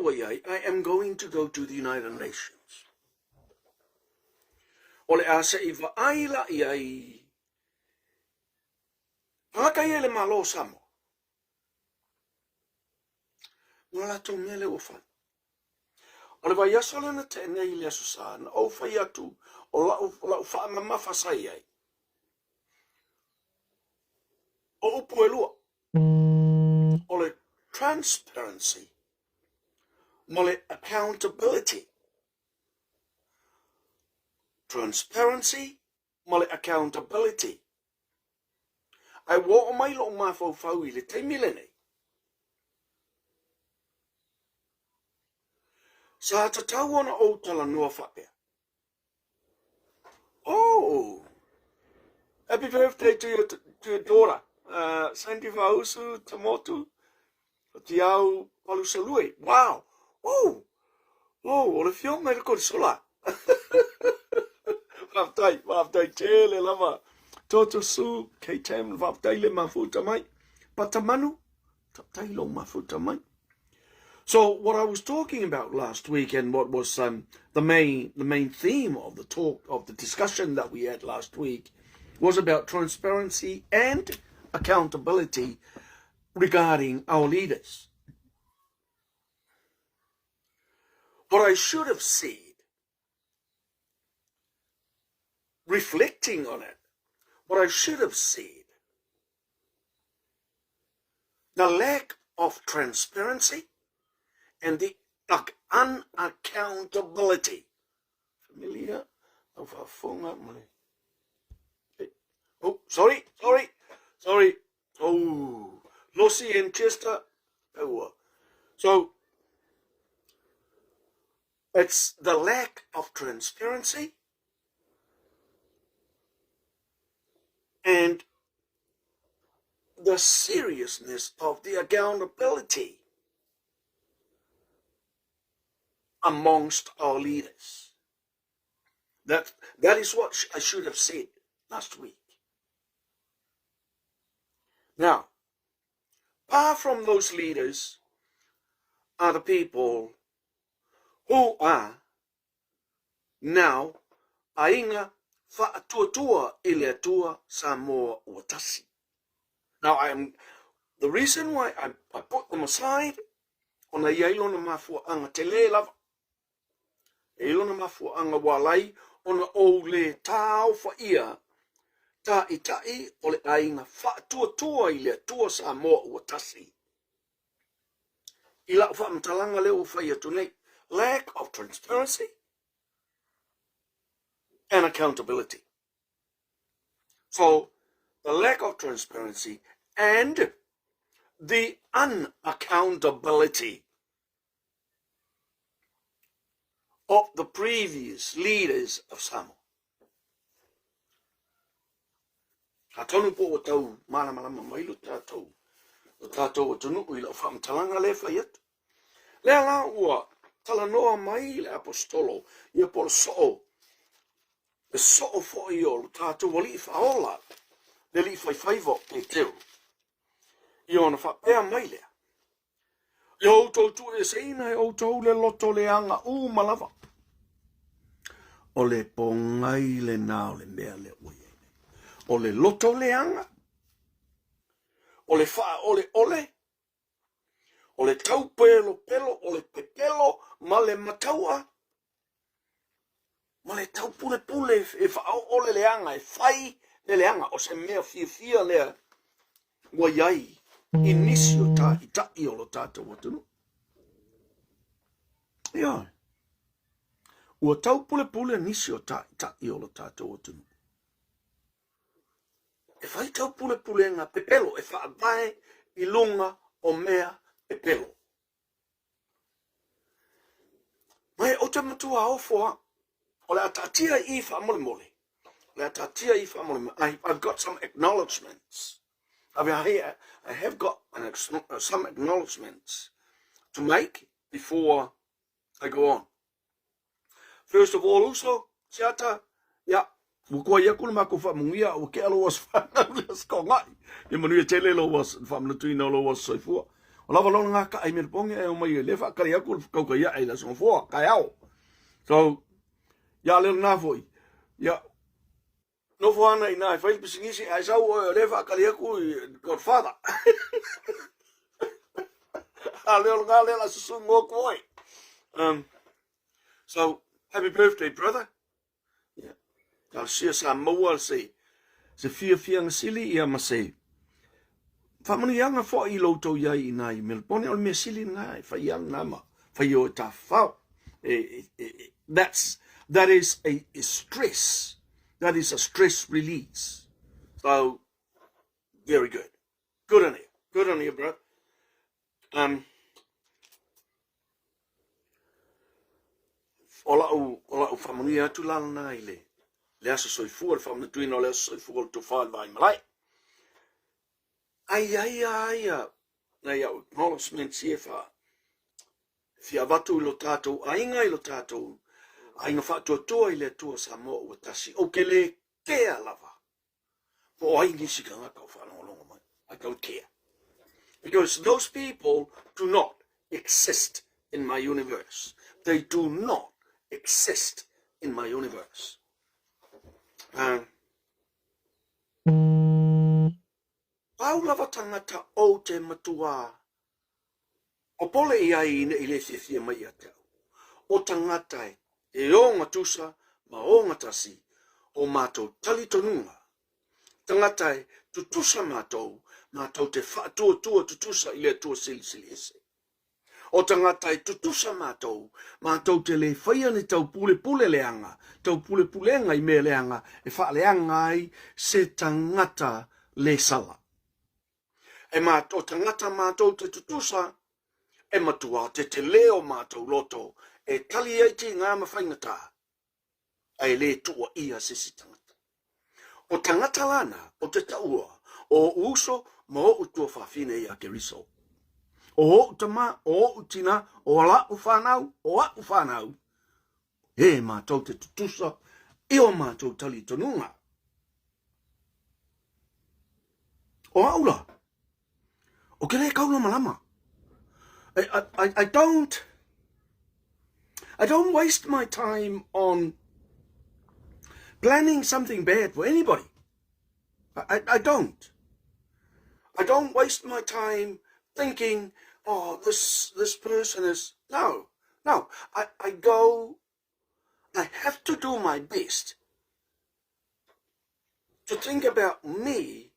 ua i ai, I am going to go to the United Nations. O le a se i vaai la i ai tagata ia i le Malo o Samoa. Ma le latou mea lea ua fai. O le vaiaso lea na tea nei i le Aso Sa, na ou fai atu o lau, lau faamamafa sa i ai. O upu e lua, o le transparency ma le accountability. Transparency ma le accountability. Ae ua oo mai lou mafaufau i le taimi lenei, sa tatau ona ou talanoa faapea, Oh, happy birthday to your, to your daughter, uh, Sandy Fausu Tamotu, Tiau Palusalue. Wow! Oh! Oh, o le fioga i le korisola. Faafetai, faafetai tele lava. Toto Su, K-Tam, faafetai le mafuta mai. Patamanu, faafetai lou mafuta mai. So what I was talking about last week and what was um, the main the main theme of the talk of the discussion that we had last week was about transparency and accountability regarding our leaders. What I should have said, reflecting on it, what I should have said, the lack of transparency and the unaccountability. Familiar? Oh, sorry, sorry, sorry. Oh, Lossie and Chester. Oh, so it's the lack of transparency and the seriousness of the accountability amongst our leaders. That, that is what I should have said last week. Now, apart from those leaders are the people who are now aiga faatuatua i le Atua Samoa ua tasi. Now, I am, the reason why I, I put them aside, ona i ai lona mafuaanga tele lava. E i lona mafuaanga ua ala ai ona ou lē tāofaia tāʻitaʻi o le aiga faatuatua i le Atua Samoa ua tasi. I la'u faamatalaga lea ua fai atu nei, lack of transparency and accountability. So, the lack of transparency and the unaccountability of the previous leaders of Samoa. Atonu po ua tau malamalama mai lo tātou, lo tātou atunuu i lau faamatalaga lea e fai atu. Lea la ua talanoa mai le aposetolo ia po o le soo, le soo foi o lo tātou alii faaola, le alii faifaiva o Peteru. Ia ona faapea mai lea, Ia outou tuueseina e outou le loto leaga uma lava. O le pogai lena o le mea lea ua i ai nei. O le loto leaga, o le faaoleole, o le taupelopelo, o le pepelo ma le mataua, ma le taupulepule e faaoo le leaga, e fai le leaga, o se mea fiafia lea ua i ai i nisi o tāʻitaʻi o lo tātou atunuu. Ioe. Ua taupulepule nisi o tāʻitaʻi o lo tātou atunuu. E fai taupulepulega pepelo, e faavae i luga o mea pepelo. Mai ou te matua ofo a. O le a taatia i faamolemole. O le a taatia i faamolemole. I, I've got some acknowledgements. I, mean, I, I have got an, some acknowledgements to make before I go on. First of all, uso, Siata, ia, ua koai aku le makou faamanuia, ua kea lou aso whanau le aso kongaʻi. Ia manuia tele lou aso, le faamanatuina o lou aso soifua. O lava loa lena ka'a i Melipoge ae omai e le faatali atu le tautai ae i le Aso Gafua, taeao. So, ia le lena foi, ia, nofo ana i ina e fai le pisinisi ae sau oe o lea e faatali atu i Godfather. A le o lena lea o le a susu atu oe. So, happy birthday, brother. Ia, talosia sa maua se, se fiafiaga sili ia ma se faamanuiaga foi i lo outou i ai i nā i Melbourne. O le mea sili lena e fai ai lena ma fai o e tafafao. E, e, e, that's, that is a, a stress. That is a stress release. So, very good. Good on you. Good on you, bro. Um, o lau, o lau faamanuia atu la lena i le, le aso soifua, le faamanatuina o le aso soifua o le tofa i le vaai malae. Ai ai a ia nai au acknowledgements ia fa fia avatu i lo tātou aiga, i lo tātou aiga faatuatua i le Atua Samoa ua tasi. Ou te le kea lava Po o ai nisi tagata o faalogologo mai. I don't care. Because those people do not exist in my universe. They do not exist in my universe. Pau lava tagata ou te matuā popole i ai ina i le fiafia mai ia te au. O tagata e ogatusa ma ogatasi o mātou talitonuga. Tagata e tutusa mātou, mātou te whaatuatua tutusa i le Atua Silisili Ese. O tagata e tutusa mātou, mātou te le whaia ni taupulepule leanga, taupulepulega i mea leanga e whaaleanga ai se tangata le sala. E mātou tangata mātou te tutusa, e matua te tele o mātou loto e tali ai ki ngā ma whaingatā, a e le tua ia se si tangata. O tangata lana o te taua o oʻu uso ma oʻu tuafafine ia Keriso. O oʻu tama, o oʻu tina, o laʻu whanau, o aʻu whanau, e mātou te tutusa i o mātou talitonuga. O au la, o ke le kaulamalama. I, I, I don't, I don't waste my time on planning something bad for anybody. I, I, I don't. I don't waste my time thinking, oh, this, this person is, no, no. I, I go, I have to do my best to think about me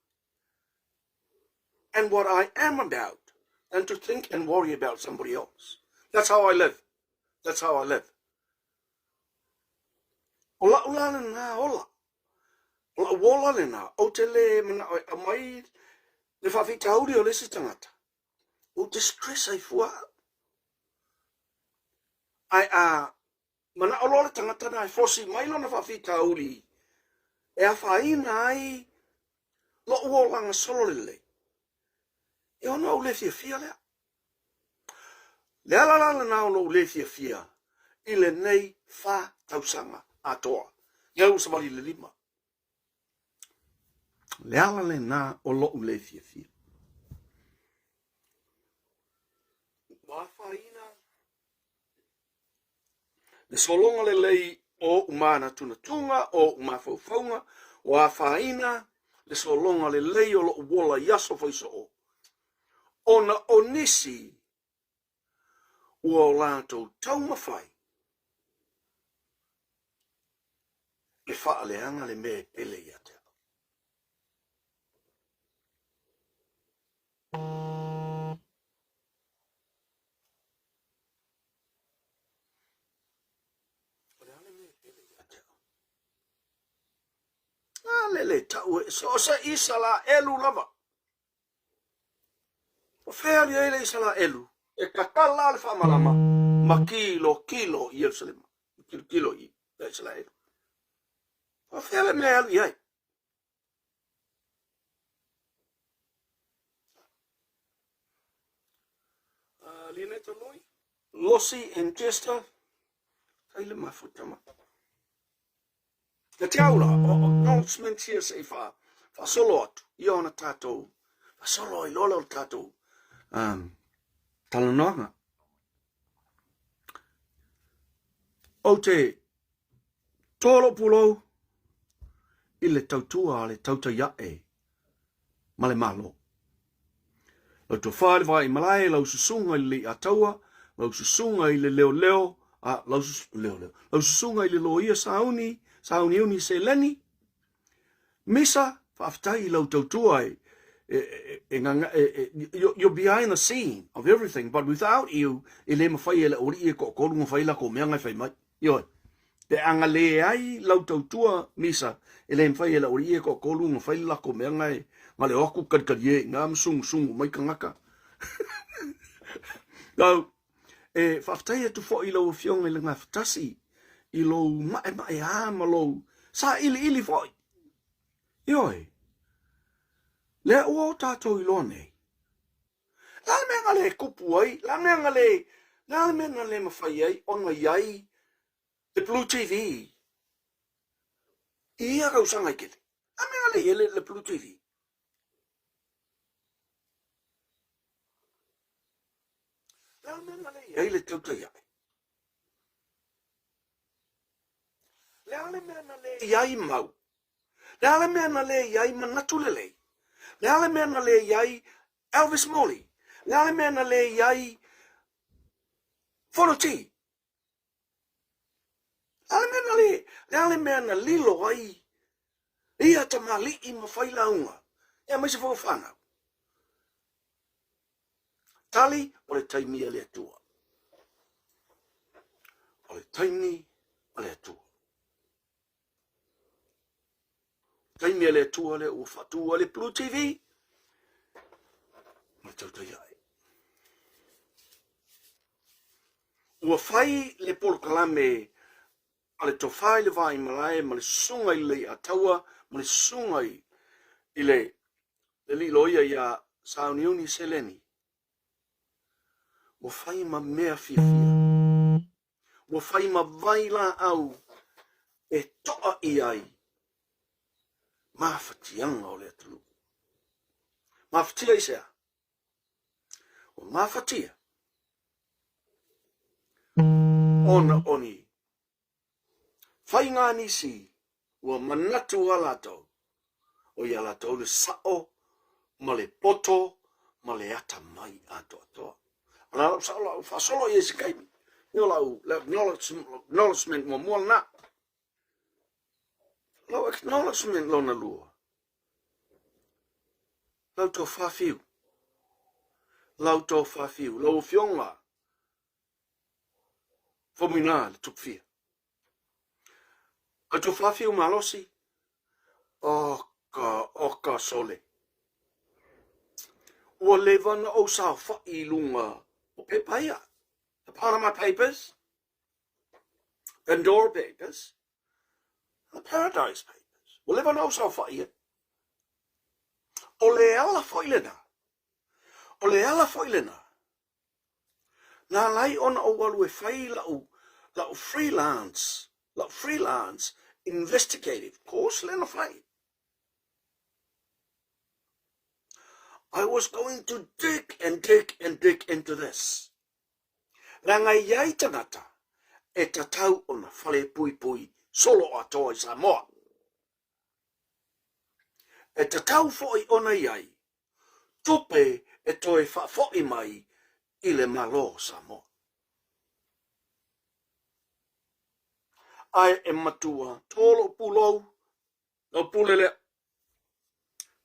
and what I am about than to think and worry about somebody else. That's how I live. That's how I live. O la'u la lena ola. O la'u ola lena, ou te le mana'o e aumai le faafitauli o le isi tagata. Ou te stress ai fua au. Ae a mana'o loa le tagata na e fosi mai lona faafitauli e afaina ai lo'u olaga solo lelei, e ono au le fiafia lea. Le ala la lena o lou le fiafia i lenei fa tausaga atoa, lea ua savali i le lima. Le ala lena o lo'u le fiafia. Ua afaina le sologa lelei o o'u manatunatuga, o o'u mafaufauga, ua afaina le sologa lelei o lo'u ola i aso faisoo, ona o nisi ua o latou taumafai e faaleaga le mea e pele ia te au. O le a le mea e pele ia te au? A lele tau e, so o se Isalaelu lava. O fea alu i ai le Isalaelu e tatala le faamalama ma kilokilo i Ierusalema, kilokilo i Isalaelu. O fea le mea e alu i ai? Lionetta Loi, Losi and Jester, kai le mafuta ma. Ia te au la, o acknowledgements ia se i wha, whaasolo atu, ia ona tātou, whaasolo ai loa le o le tātou, um, Talanoaga. Ou te toa lou pulou i le tautua a le tautai ae ma le Malo. Lau tofa i le Vaimalae, lau susuga i le Leiataua, lau susuga i le Leoleo, a, lau, leoleo, lau susuga i le Loia Sauni, Sauniuni Seleni, Misa, faafetai i lau tautua e, e, e, e, e, you're behind the scene of everything, but without you, e le mawhai e le ori e toatolu na whai lako mea ngai whai mai. Ioe. Pe a na leai lau tautua Misa, e le mafai e le aualii e toatolu ona fai le latou mea na e na le o atu kalikalie i ina ma sungusungu mai tagata. Lau, e faafetai atu foi i lau Afioga i le Gafatasi i lou ma'ema'eā ma lou sailiili foi. Ioe, lea ua o tatou iloa nei. Le a le mea na le tupu ai? Le a le mea na le, le a le mea na le mafai ai ona i ai le Blue TV i ia tausaga e tele? Le a le mea na le i ai le, le Blue TV? Le a le mea na le i ai le tautai ae? Le a le mea na le i ai mau? Le a le mea na le i ai manatu lelei? Le a le mea na le i ai Elvis Morley? Le a le mea na le i ai Fonoti? Le a le mea na le, le a le mea na lilo ai ia tamalii ma failauga, ia aemaise foi o fanau? Tali, o le taimi a le Atua. O le taimi a le Atua. Taimi a le Atua lea ua faatu ai le Blue TV ma le tautai ae. Ua fai le polokalame a le tofa i le Vaimalae ma le susuga i le Leiataua ma le susuga i le le Loia ia Sauniuni Seleni. Ua fai ma mea fiafia. Ua fai ma vailaau e to'a i ai mafatiaga o le atunuu. Mafatia i sea? Ua mafatia ona o ni Faiga nisi ua manatu a latou, o ia latou le sa'o ma le poto ma le atamai atoatoa. O le a lau sa'o lau faasolo i ai se taimi. Ia o lau acknowledgement muamua lena. Lau acknowledgement lona lua, lau tofa fiu, lau tofa fiu, lau afioga Faumuina le Tupufia. O tofa fiu malosi, oka, oka sole. Ua leva na ou saofa'i i luga o pepa ia. The Panama Papers, Pandora Papers, the Paradise Papers. Ua leva na ou saofa'i ai. O le ala foi lena. O le ala foi lena. Na ala ai ona ou alu e fai la'u, la'u freelance, la'u freelance investigative course lea na fai. I was going to dig and dig and dig into this. Leaga e i ai tagata e tatau ona fale puipui solo atoa i Samoa. E tatau foi ona i ai tupe e toe faafo'i mai i le Malo o Samoa. Ae e matua tō lou pulou, lau pule lea,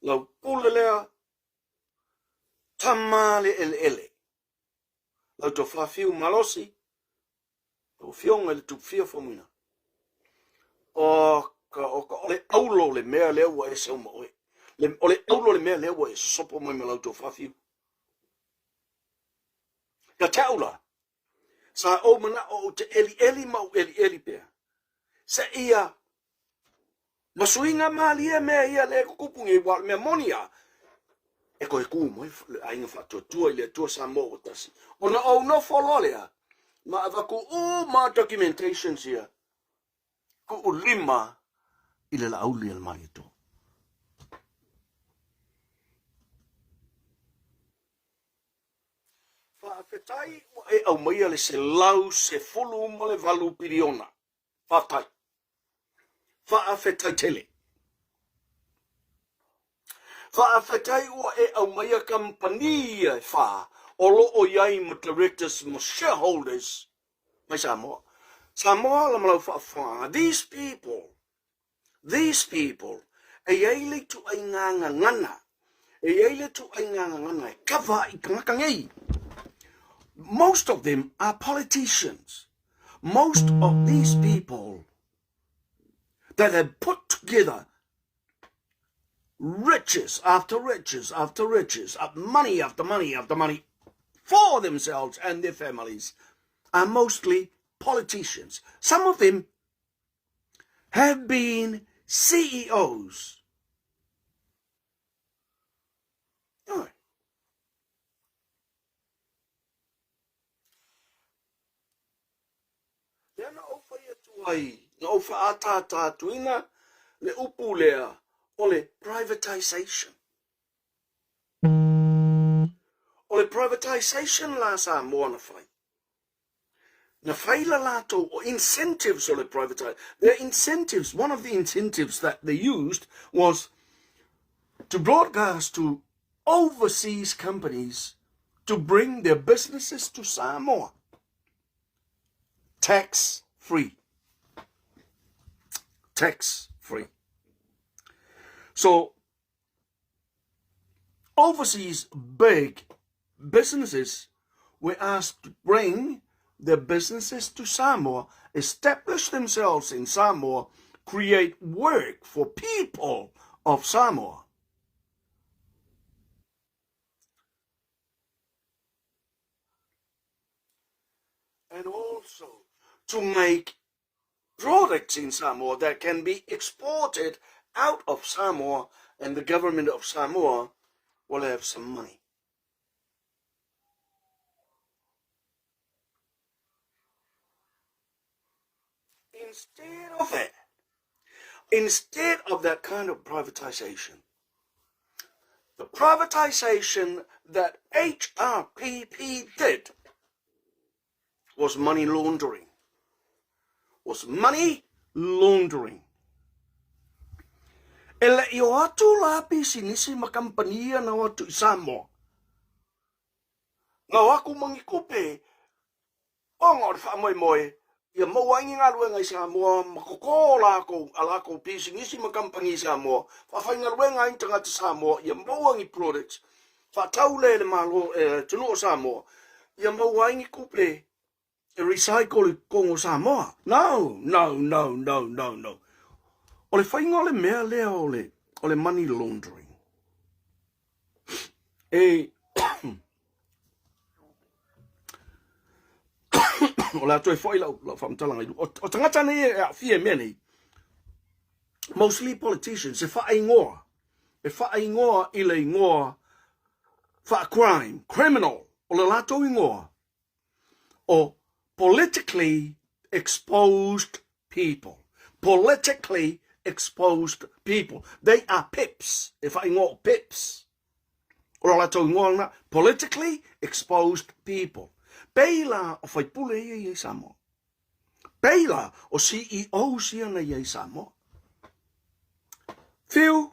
lau pule lea, tama le eleele. Lau tofa fiu malosi, lau afioga i le Tupufia Faumuina. O ka, o ka, o le aulo le mea lea ua e sau ma oe. Le, o le aulo le mea lea ua e sosopo mai ma lau tofa fiu. Ia te au la, sa ou mana'o ou te ʻeliʻeli ma ou ʻeliʻeli pea, seia ma suiga malie mea ia lea e tutupu nei, aua o le mea moni lava, e toe tu mai le Aiga Faatuatua i le Atua Samoa ua tasi. Ona ou nofo loa lea ma avatu uma documentations ia, ku'ulima i le Laauli a le Malietoa. Faafetai. Faafetai ua e aumaia le 118 piliona. Faafetai. Faafetai tele. Faafetai ua e aumaia kamupani ia e fa o lo o i ai ma directors ma shareholders mai Samoa. Samoa la ma lau faafofoga, these people, these people, e i ai le ituaiga gagana, e i ai le ituaiga gagana e cover i tagata nei. Most of them are politicians. Most of these people that have put together riches after riches after riches, money after money after money for themselves and their families are mostly politicians. Some of them have been CEOs. No. Lea na ou fai atu ai, na ou faaataata atuina le upu lea o le privatisation. O le privatisation la Samoa na fai. Na fai la latou o incentives o le privatisation. The incentives, one of the incentives that they used was to broadcast to overseas companies to bring their businesses to Samoa. Tax free. Tax free. So, overseas big businesses were asked to bring their businesses to Samoa, establish themselves in Samoa, create work for people of Samoa. And also to make products in Samoa that can be exported out of Samoa and the government of Samoa will have some money. Instead of that, instead of that kind of privatization, the privatization that HRPP did was money laundering. Was money laundering. E le i o atu la pisinisi ma kampani na o atu i Samoa. Na o aku mangi kupe Ona o le faamoemoe ia maua ai ni galuega i Samoa ma koko lākou a lākou pisinisi ma kamupani i Samoa, faafaigaluega ai ni tagata Samoa ia maua ni products, faatau lea e le Malo e le atunuu o Samoa, ia maua ai ni tupe e recycle i totonu o Samoa. No, no, no, no, no, no. O le faiga o le mea lea o le, o le money laundering, e o le a toe foi lau, lau faamatalaga i o, o tagata nei e aafia i mea nei, mostly politicians, e faaingoa, e faaingoa i le ingoa faa-crime, criminal, o le latou ingoa, o politically exposed people. Politically exposed people. They are PEPs. E whaingoa o PEPs. O la latou ingoa lena, politically exposed people. Pei la o faipule ia i Samoa. Pei la o CEOs ia na ia i Samoa. Whiu,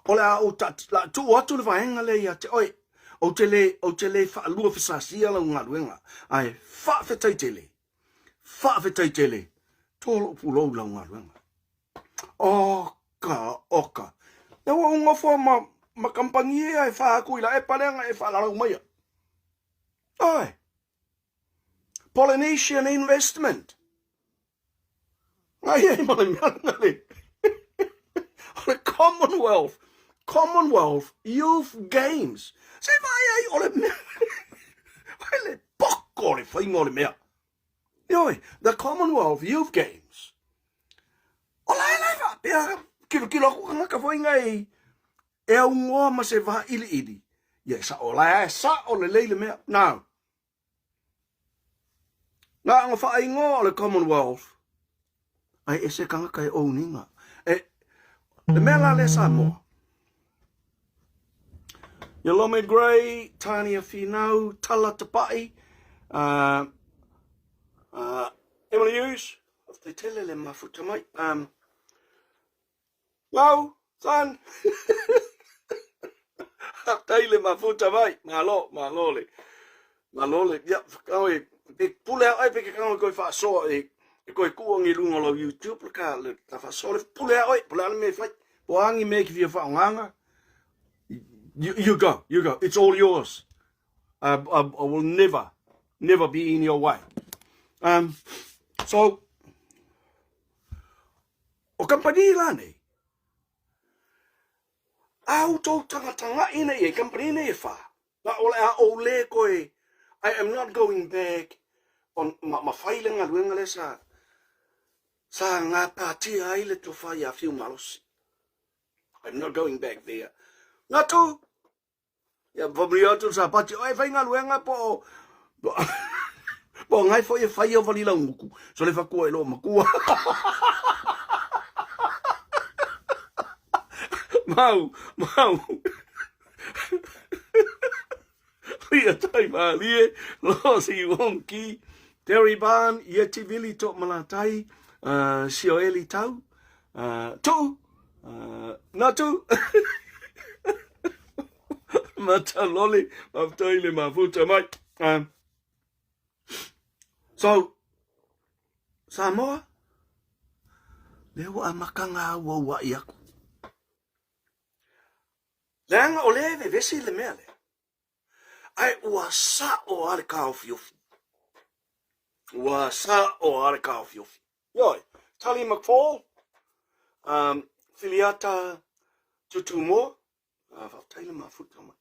o le a ou ta, la tuu atu le vaega lea ia te oe. Ou te le, ou te le whaalua whasasia lau galuega. Ae faafetai tele, faafetai tele, tō lou pulou lau galuega. Oka, oka. Lea ua ou nofo ma, ma kamupani ia e fa aku i la epa lea na e faalalau maia. Oi. Polynesian Investment. Ngai ai ma le mea lena le. O le Commonwealth. Commonwealth Youth Games. Se vai ai o le mea. Ai le poko le whainga o le mea. Ioe, the Commonwealth Youth Games. O la e lai faapea, kilokilo aku kanaka foi ngai e augoa ma se vailiili. Ia e sao, la e sao lelei le mea. Now, na ona whaaingoa o le Commonwealth, ai e se kanaka e owninga. E, le mea la le Samoa. Ia Lome Gray, Tania Finau, Tala Tapa'i, uh, uh, Emily Hughes, faafetai tele le mafuta mai. Um, Lau, son. Faafetai le mafuta mai. Malo, malo le. Malo le. Ia, whakaoe, pe pule a oe pe ke kango koe whaasoa e, e koe kuongi lunga lau YouTube le ka, le ta whaasoa le pule a oe, pule a le me whai. Po angi me ki whia whaonganga. You, you go, you go. It's all yours. I, I, I will never, never be in your way. Um, so, O kampanī rānei? A outou tangatangaʻi nei e kampanī nei e wha. Na o le a ou le koe I am not going back on ma, ma whai le ngaluenga le sa sa ngā pātia ai le tofa i a Whiu Malosi. I'm not going back there. Ngā tū! Ia, whamuri atu sa pati, o e whai ngaluenga po o, po o ngai foi e whai o wali lau nguku. So le whakua e lo makua. Mau, mau. Lia tai malie, Losi Wong Ki, Terry Barn, Yeti Vili To Malatai, uh, Sio Eli Tau, uh, Tuu, Uh, Natu! Mataloli, faafetai le mafuta mai. Um, so, Samoa, lea ua amakanga auaua'i aku. Leaga o lea e vevesi le mea lea. Ae ua sa'o a le kāofiofi. Ua sa'o a le kāofiofi. Ioe, Tully McFall, um, Filiata Tutumoa, uh, faafetai le mafuta mai.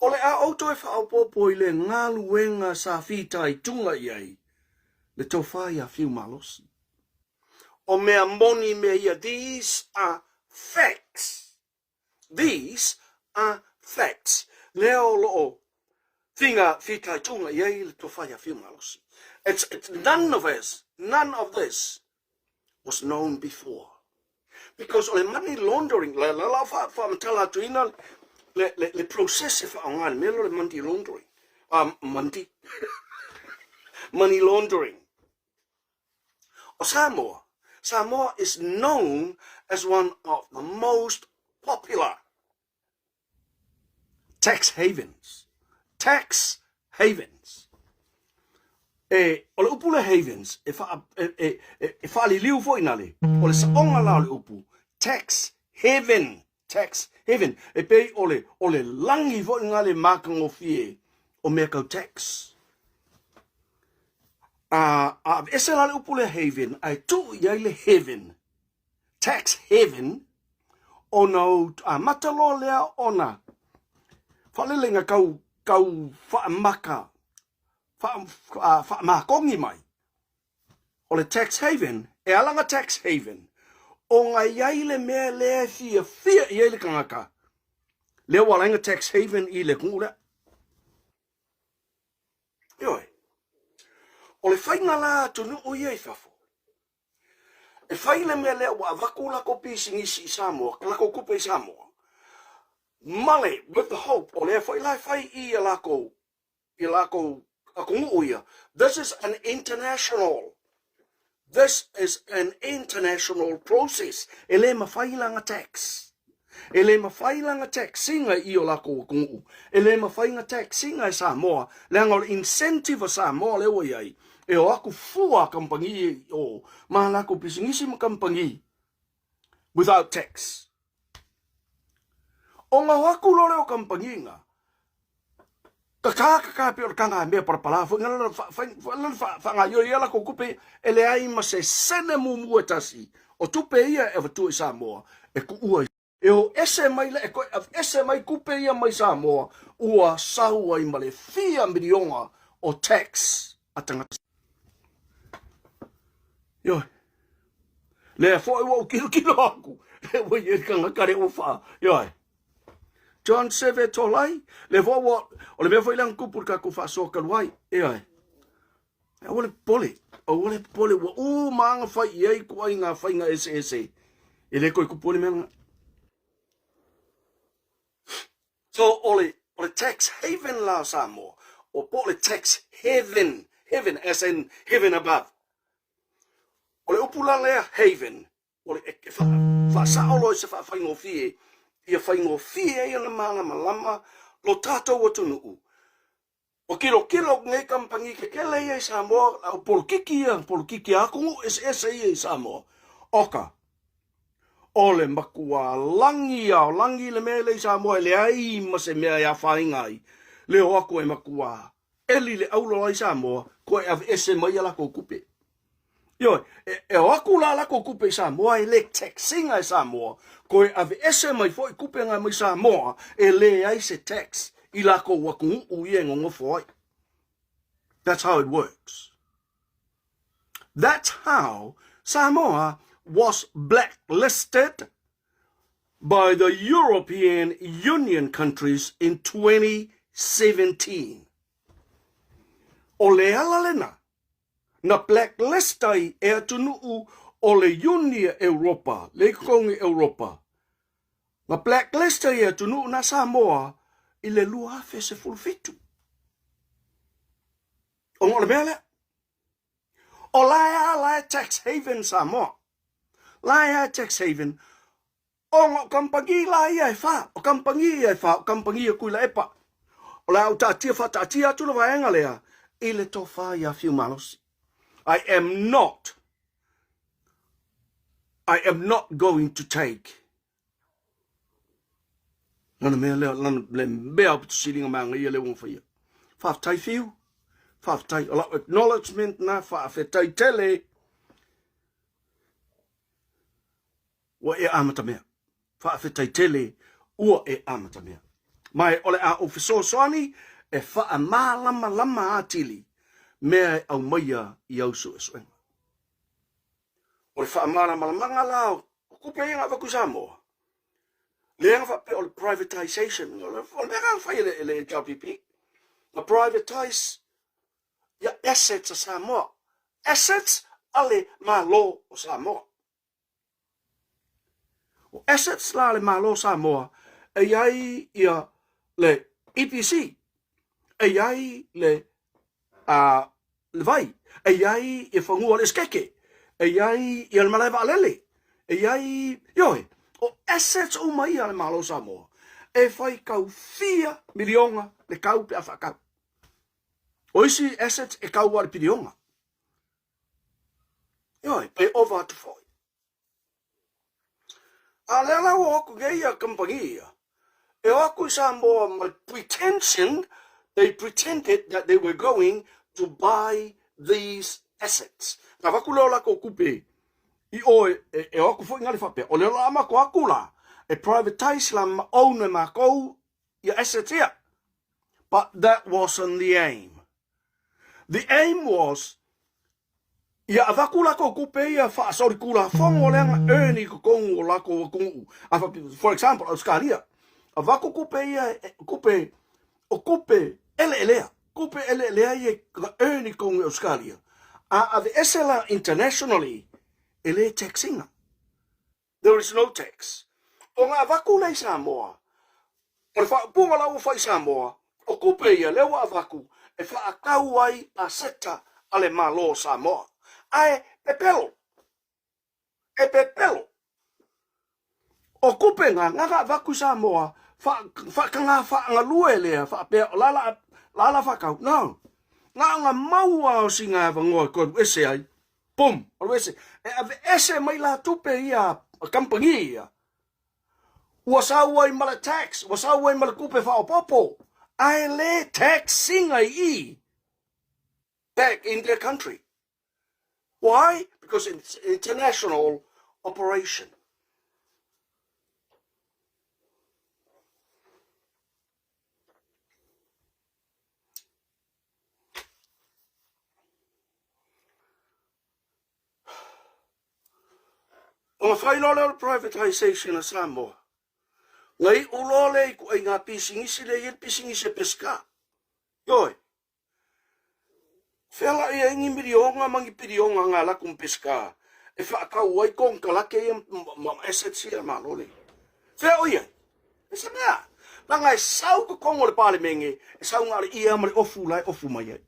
O le a outou e faaopoopo i le galuega sa fitaituga i ai le tofa iā Fiu Malosi. O mea moni mea ia, these are facts. These are facts. Lea o lo o finga fitaituga i ai le tofa iā Fiu Malosi. It's, it's none of us, none of this was known before. Because o le money laundering, la la la fa fa matala atu ina le le le process e whaonga le mea le money laundering. Um, money. money laundering. O Samoa, Samoa is known as one of the most popular tax havens. Tax havens. E, o le upu le havens, e, wha, e, e, e, e whaaliliu foi nā le, o le saonga la o le upu, tax heaven, tax heaven, e pei o le, o le langi foi ngā le mākangofie o mea kau tax. A, a ese la le upu le haven, ae tuu i ai le heaven. Tax heaven, ona ou amata loa lea ona faalelega kau, kau faamaka, wha, faamakongi mai. O le tax haven, e ala nga tax haven, o nga iai le mea lea e fia fia i ai le kangaka. Lea ua ala nga tax haven i le kungu lea. Ioe, o le whainga la atunuu ia i fafo, E fai le mea lea ua avatu lako pisinisi i Samoa, lako kupe i Samoa, ma le, with the hope, o lea foi la e fai i ia lakou, i lakou atunuu ia. This is an international, this is an international process. E le mafai lana tax. E le mafai la na tax-ina i o lakou atunuu. E le mafai na tax-ina e Samoa, leaga o le incentive a Samoa lea ua i ai, e o atu fua a kamupani i o ma lakou pisinisi ma kamupani without tax. Ona o atu loa lea o kamupani na, Kakā, kakā pei o le kanga mea palapala foi na la whaangaioi ia lakou tupe e leai ma se sene mumu e tasi o tupe ia e avatua i Samoa e kuua i E o ese mai la e koe ese mai kupe ia mai Samoa ua sau ai ma le fia mirionga o tax a tangata. Ioe. Lea foi ua ou kilokilo aku e ua i e kanga kare ua wha. Ioe. John Seve Tolai, le foi ua, o le mea foi lea na tupu i le tatou faasoa talu ai, ioe. Aua le popole, aua le popole, ua uma lava ona fai i ai ituaiga faiga eseese, e le toe tupu ai le mea lena. So o le, o le tax haven la o Samoa, o po o le tax heaven, heaven as in heaven above. O le upu la lea haven, o le e wha, whaasao loa i se whaafaigofie, ia faigofie ai ona mālamalama lo tātou atunuu. O kilokilo nei kamupani kekele ia i Samoa, o polokiki ia, polokiki a atunuu eseese ia i Samoa. Oka, o le matua lagi a o lagi le mea lea i Samoa e leai ma se mea e afaina ai, le o atu e matua ʻeli le ʻaula la i Samoa, koe aveese mai ia lakou kupe. Ioe, e, e o aku la lakou kupe i Samoa e le tax ina e Samoa, koe aveese mai foi kupe nga mai Samoa e leai se tax i lakou atunuu ia e nonofo ai. That's how it works. That's how Samoa was blacklisted by the European Union countries in 2017. O le ala lena, na blacklist ai e atunuu o le Iunia Europa, le Ikokogi Europa, na blacklist ai e atunuu na Samoa i le 2017. Ona o le mea lea, o la e a la e tax haven Samoa. La e a e tax haven, ona o kamupani la ia e wha, o kamupani ia e wha, o kamupani a Tuilaepa. O le a ou taatia faataatia atu le vaega lea i le tofa ia Fiu Malosi. I am not, I am not going to take Lana mea lea, lana le mea o pitusiliga manaia lea ua faia. Faafetai Fiu, faafetai. O lau acknowledgement na faafetai tele. Ua e amatamea. Faafetai tele ua e amatamea. Ma o le a ou fesoasoani e faamalamalama atili mea e aumaia i au suesuega. O le faamalamalamaga la o kupe ia na avatu i Samoa, lea na faapea o le privatization, o le mea na fai e le HRPP, na privatize ia assets a Samoa, assets a le Malo o Samoa. O assets la a le Malo o Samoa, e i ai ia le EPC, e i ai le a le vai, e i ai ia fanua o le esetete, e i ai ia le malae vaalele, e i ai, ioe, o assets uma ia a le Malo o Samoa, e fai kau fia miliona le kau pe a faakau. O isi assets e kau a le piliona. Ioe, pe ova atu foi. A lea la ua o atu nei ia kamupani ia, e o atu i Samoa ma le pretension, they pretended that they were going to buy these assets. Na avatu lea o latou tupe i o e, e, e o atu foi ngale faapea, o lea la matou atu la, e privatize la ma own e matou ia assets ia. But that wasn't the aim. The aim was ia avatu lakou kupe ia faasolitulafono lea na earn i totonu o lakou atunuu. For example, Australia, avatu kupe ia kupe o kupe eleelea, kupe eleelea ia na earn i totonu i Australia. A aveese la internationally, e le tax ina. There is no tax. O nga avatu lea i Samoa, o le faaupuga la ua fai i Samoa, o tupe ia lea ua avatu e faatau ai aseta a le Malo o Samoa. Ae pepelo. E pepelo. O tupe nga, nga ka avatu i Samoa, faataga faagalue lea, faapea o la la, la la faatau. No. Na o nga maua o sina avanoa e toe alu ese ai, Pum! Alu ese. E aveese mai la tupe ia a kamupani ia. Ua sau ai ma le tax, ua sau ai ma le tupe faaopoopo, ae le tax ina i i back in their country. Why? Because it's international operation. Ona fai loa lea o le privatisation a Samoa. Na iu loa lea i kuai ngā pisinisi lea i ai le pisinisi a Pesika. Ioe. Whea la ia i ni miliona ma ni piliona ngā laku ma Pesika e whaakau ai konokalake ia ma assets ia Malo nei. Whea o ia? E se mea. Leaga e sau totonu o le Palemene, e sau na o le ia ma le ofu la e ofu mai ai.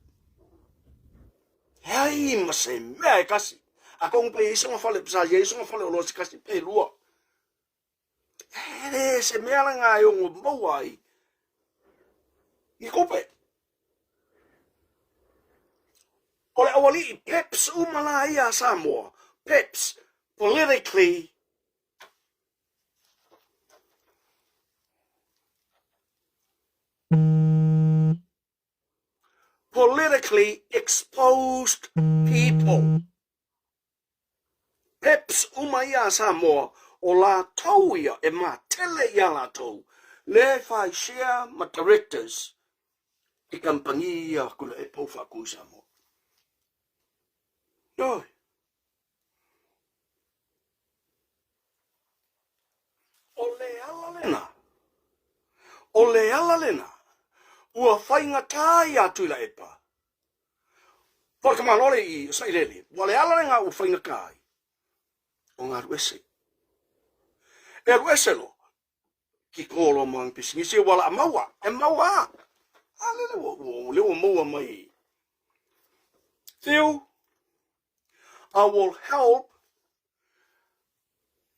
Leai ma se mea e kasi. Atonu pe i ai sona fale, sa i ai sona faleoloa se kasi pe lua. E le se mea lena e ono maua ai i tupe. O le aualii peps uma la ia a Samoa, peps, politically politically exposed people. Peps uma ia a Samoa, o latou ia e matele ia latou le fai share ma directors i kamupani ia kula e pou faaku i Samoa. Oi. O le ala lena, o le ala lena ua faigata ia Tuilaepa Po o le tamaloa le i o Sailele, ua le ala lena ua faigata ai, o na alu ese. E alu ese loa, kiko loa ma ana pisinisi, ua laa maua, e maua a. A lele ua, ua, le ua maua mai. Fiu, I will help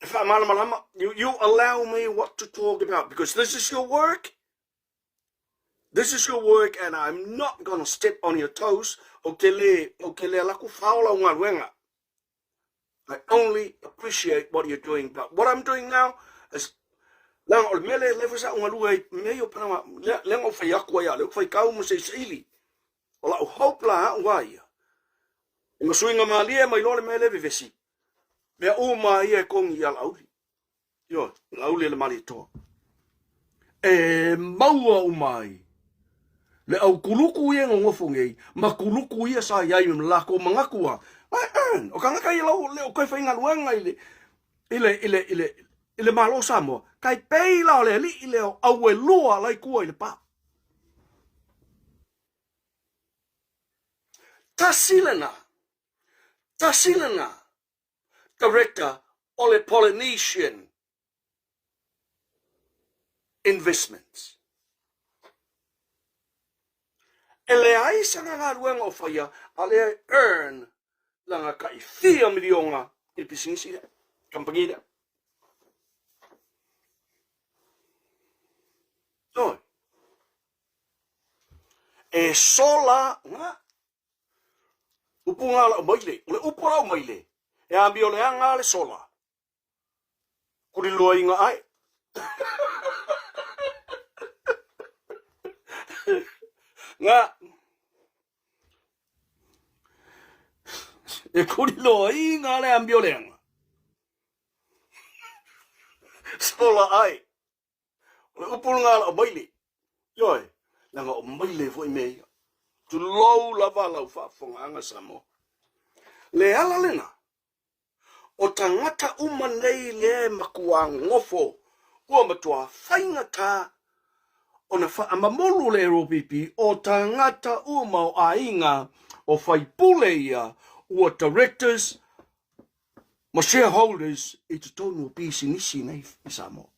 e faamalamalama, you allow me what to talk about, because this is your work, This is your work and I'm not gonna step on your toes, ou te le, ou te le alaku fao lau galuega. I only appreciate what you're doing, but what I'm doing now is leaga o le mea lea lea foi sa ou galue ai mea ia o Panama, lea, lea na ou fai atu ai a lea ou faitau ma sailisaili. O lau hope la au a ia, e masuiga malie mai loa le mea lea vevesi, mea uma ia e kogi i alauli. Ioe, Laauli e le Malietoa. E maua uma ai le au kuluku ia e nonofo nei, ma kuluku ia sa i ai ma lakou manatu a, e, o tagata ia lau le o toe faigaluega i le, i le, i le, i le, i le Malo o Samoa, tai pei la o le alii lea o Auelua la i tua i Lepa. Tasi lena, tasi lena Director o le Polynesian Investments. E leai sana galuega o faia a lea e earn lana tai fia miliona i le pisinisi lea, kamupani lea. Oi. E sola nga Upu ngā lau maile. O le upu a lau maile, e amio leaga le sola. Kuli loa i nga ae. Nga. E kuli loa i nga le amio leaga. Sola ae. O le upu lena a lau maile. Ioe, leaga o maile foi mea ia. Tulou lava lau faafofogaaga Samoa. Le ala lena, o tagata uma nei lea e matua nofo, ua matua faigata ona faamamulu le LPP, o tagata uma o aiga o faipule ia ua directors ma shareholders i totonu o pisinisi nei i Samoa.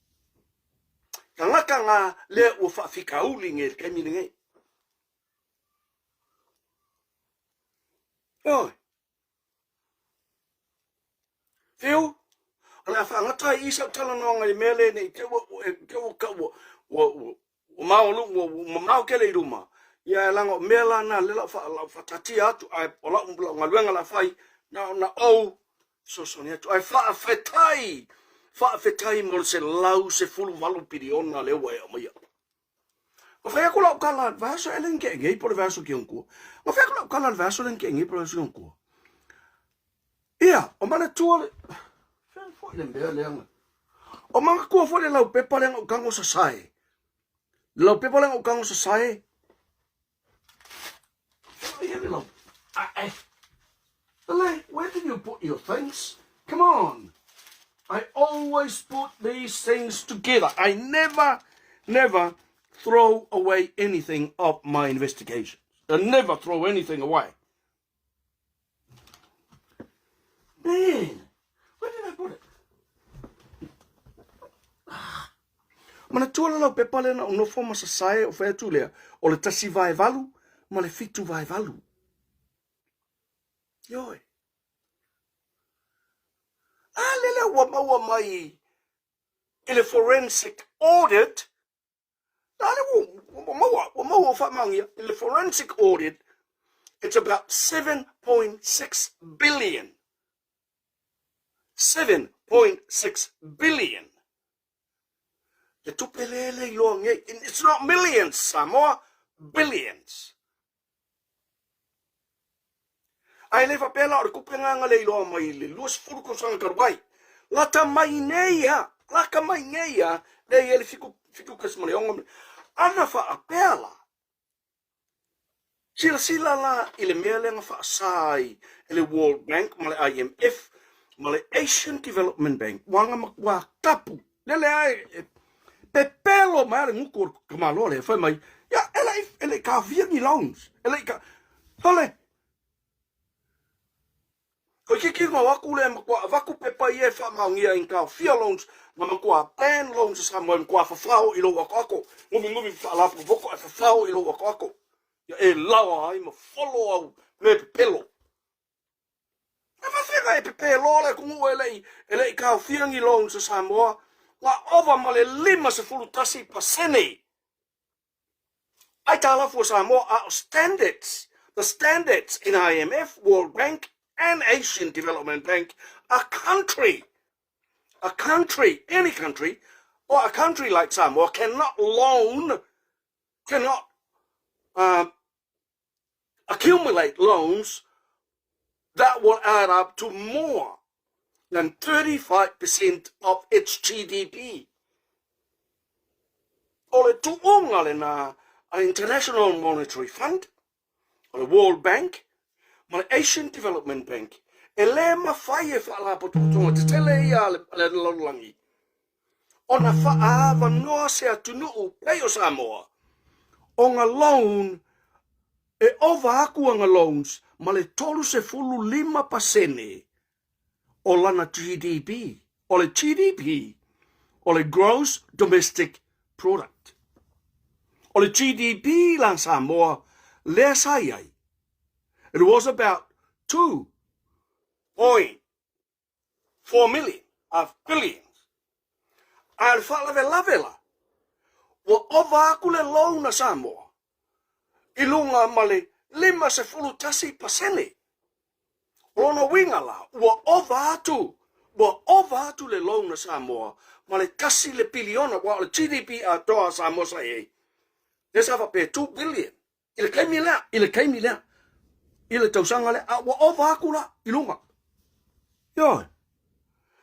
Tagata ngā lea ua faafitauli nei i le taimi lenei. Oi. Whiu, o le a whaangata ai i sau talanoaga i mea le nei te ua, te ua, ua, ua, ua, Ua mao ua mamao tele i luma, ia e laga o mea la na lea lau lau faataatia atu ae o lau lau galuega la fai na ona ou fesoasoani atu ae faafetai faafetai mo le 118 piliona lea ua e aumaia. Na fai atu lau tala i le vaiaso ea lea na tea nei po o le vaiaso ki ona tua. Na fai atu lau tala i le vaiaso lea na tea nei po o le vaiaso ki ona tua. Ia, o manatua le fea foi le mea lea na O manatua foi le laupepa lea na ou tago sasae. Le laupepa lea na ou tago sasae. Ia le lau. Ah, eh. Ale, where did you put your things? Come on. I always put these things together. I never, never throw away anything of my investigations. I never throw anything away. Man, where did I put it? Manatua le laupepa lea na ou nofo ma sasae ou fai atu lea, o le 1 vae 8 ma le 7 vae 8. Ioe. A lele ua maua mai i le forensic audit, a lea ua maua faamaonia i le forensic audit, it's about 7.6 billion. 7.6 billion. Le tupe lea le iloa nei. It's not millions, Samoa, billions. Ae le faapea la o le tupe lena le iloa mai i le 20 tausaga talu ai. Lata mai nei a, lata mai nei a, lea i ai le 7.6. Ana faapea la, silasila la i le mea lea na faasa ai e le World Bank ma le IMF ma le Asian Development Bank, ua na matua tapu. Lele a e pepelo mai a le gutu o le tamaloa lea, fai mai, ia, e le i taofia ni loans, e le i ka... Sole! Toeitiiti na o atu lea e matua avatu pepa ia e faamaonia ai na taofia loans, na matua ban loans a Samoa e matua fafao i lou atoato, gumigomi faalapotopoto ae fafao i lou atoato, ia e laoa ai ma folo au mea pepelo. E faafegai e pepelo le atunuu e le i taofia ni loans a Samoa, ua ova ma le 51% aitalafu a Samoa, a o standards, the standards in IMF, World Bank and Asian Development Bank, a country, any country, or a country like Samoa cannot loan, cannot accumulate loans that will add up to more than 35% of its GDP. O le tuuga lena a International Monetary Fund, o le World Bank, ma le Asian Development Bank, e le mafai e faalapotopotoga tetele ia a le lalolagi ona faaavanoa se atunuu pei o Samoa ona loan e ova atu ana loans ma le 35% o lana GDP. O le GDP, o le Gross Domestic Product. O le GDP la Samoa lea sa i ai, it was about 2.4 million of billions. A o le faalavelave la, ua ova atu le loan a Samoa i luga ma le 51%. O lona uiga la, ua ova atu le loan a Samoa ma le 1 le piliona, aua o le GDP atoa a Samoa sa i ai, lea sa faapea 2 billion i le taimi lea, i le taimi lea, i le tausaga lea, a ua ova atu la i luga. Ioe.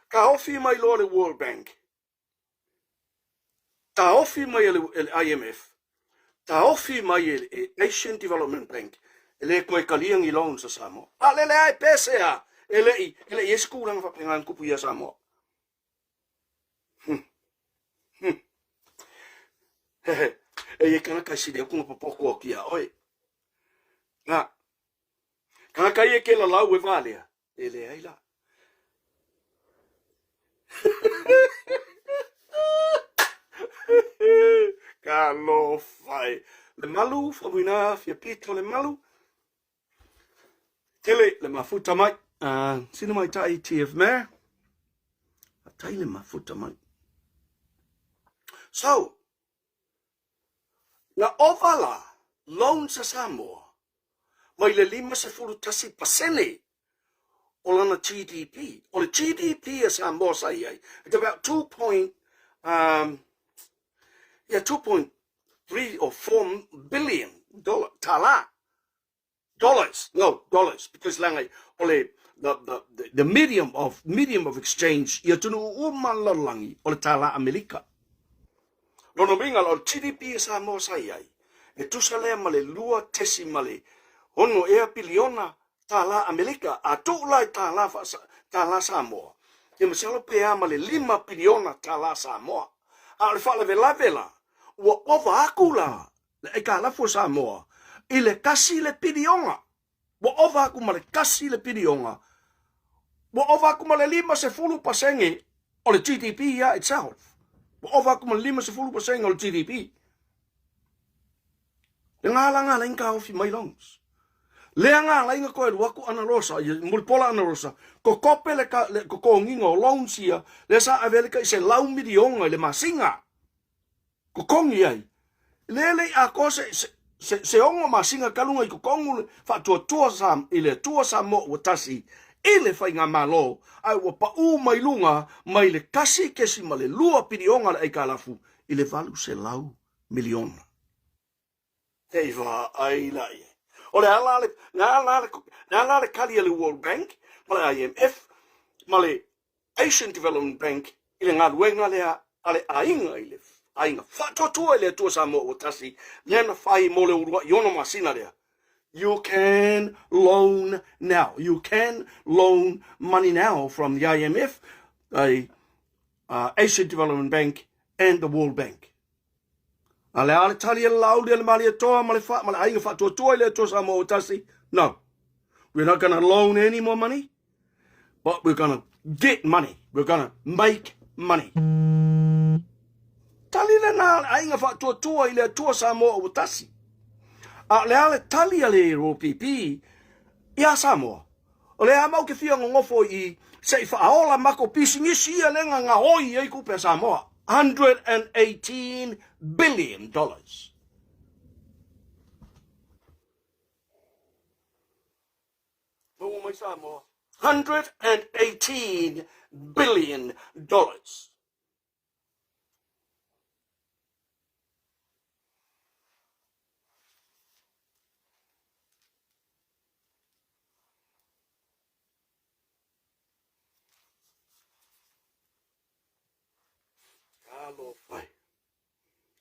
Taofi mai loa le World Bank, taofi mai e le IMF, taofi mai e le Asian Development Bank, e le toe talia ni loans a Samoa. A lele ai pese a, e le i ai se tulaga faapena na tupu ia Samoa. E i ai kanaka e sili atu ona popoto atu iā oe. Na, kanaka ia ke lalau e valea, e leai la. Talofa e. Le malu, famuina fia pito le malu. Tele le mafuta mai. Sina mai tai TF Mare. Tai le mafuta mai. So, na ova la loans a Samoa mai le 51% o lana GDP. O le GDP a Samoa sa i ai, it's about 2 point, yeah, 2.3 or 4 billion dollar, tala. Dollars, no, dollars, because leaga o le the medium of exchange i atunuu uma le lalolagi o le tala Amerika. Lona uiga o le GDP a Samoa sa i ai, e tusa lea ma le 2.6 ea piliona tala Amerika, a tuu la i tala, tala Samoa, ia masalo pe a ma le 5 piliona tala Samoa. A o le faalavelave la, ua ova atu la le aitalafu o Samoa i le 1 le piliona. Ua ova atu ma le 1 le piliona. Ua ova atu ma le 50% o le GDP ia itself. Ua ova atu ma le 50% o le GDP. Le nga la nga lain ka ofi mai loans. Lea nga lainga koe alu atu ana losa, ia mulipola ana losa, kokope le, ka, le kokonginga o loans ia, lea sa ave le kai se lau milionga i le masinga. Kokongi ai. Lea le i atoa se, se, se, se ono masina talu ona i totonu le faatuatua sa, i le Atua Samoa ua tasi i le faigamalo, ae ua pau mai luga mai le 1.2 piliona le aitalafu i le 800 miliona. Hei vaai la i ai. O le a la le, le a la le, le a la le tali a le World Bank ma le IMF ma le Asian Development Bank i le galuega lea a le aiga i le aiga faatuatua i le Atua Samoa ua tasi lea na fai mo le uluai ono masina lea. You can loan now. You can loan money now from the IMF, the uh, Asian Development Bank and the World Bank. A le a le tali a le Laauli a le Malietoa ma le, fa, ma le aiga faatuatua i le Atua Samoa ua tasi? No. We're not going to loan any more money, but we're going to get money. We're going to make money. Tali le nā le aiga faatuatua i le Atua Samoa ua tasi. A le a le tali a le ROPP iā Samoa. O le a mau ke fia gogofo i se i faaola mako pisinisi ia le nga gaoi ai tupe a Samoa. 118 billion dollars. Maua mai Samoa. 118 billion dollars. Talofa e.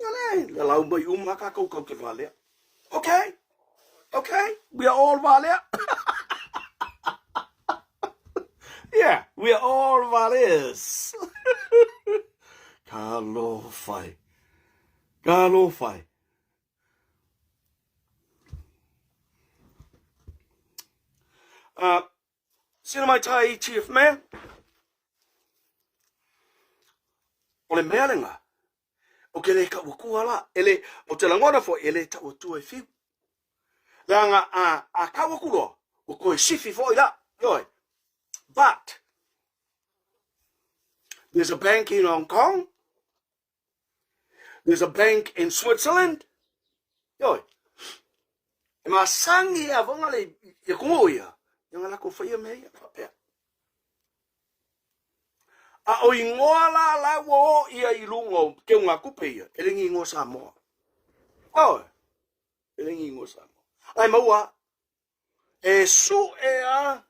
Ia le, le lau mai uma kākou kau te valea. Okay, okay, we are all valea. yeah, we are all valeas. Talofa e. Talofa e. Uh, Sina mai tai Chief Mayor. O le mea lenga, o ke le tau atua la, e le, o te lagona foi, e le tau atua e fiu. Leaga a, a tau atu loa, ua toe sifi foi la, ioe. But, there's a bank in Hong Kong, there's a bank in Switzerland, ioe. E masangi a vonga le ia kongo ia, ia nga lako whaia mea ia, whapea. A o ingoa la la ua o ia i lunga o keuga kupe ia, e le ni ingoa Samoa. Ioe, e le ni ingoa Samoa. Ae maua, e su'e a,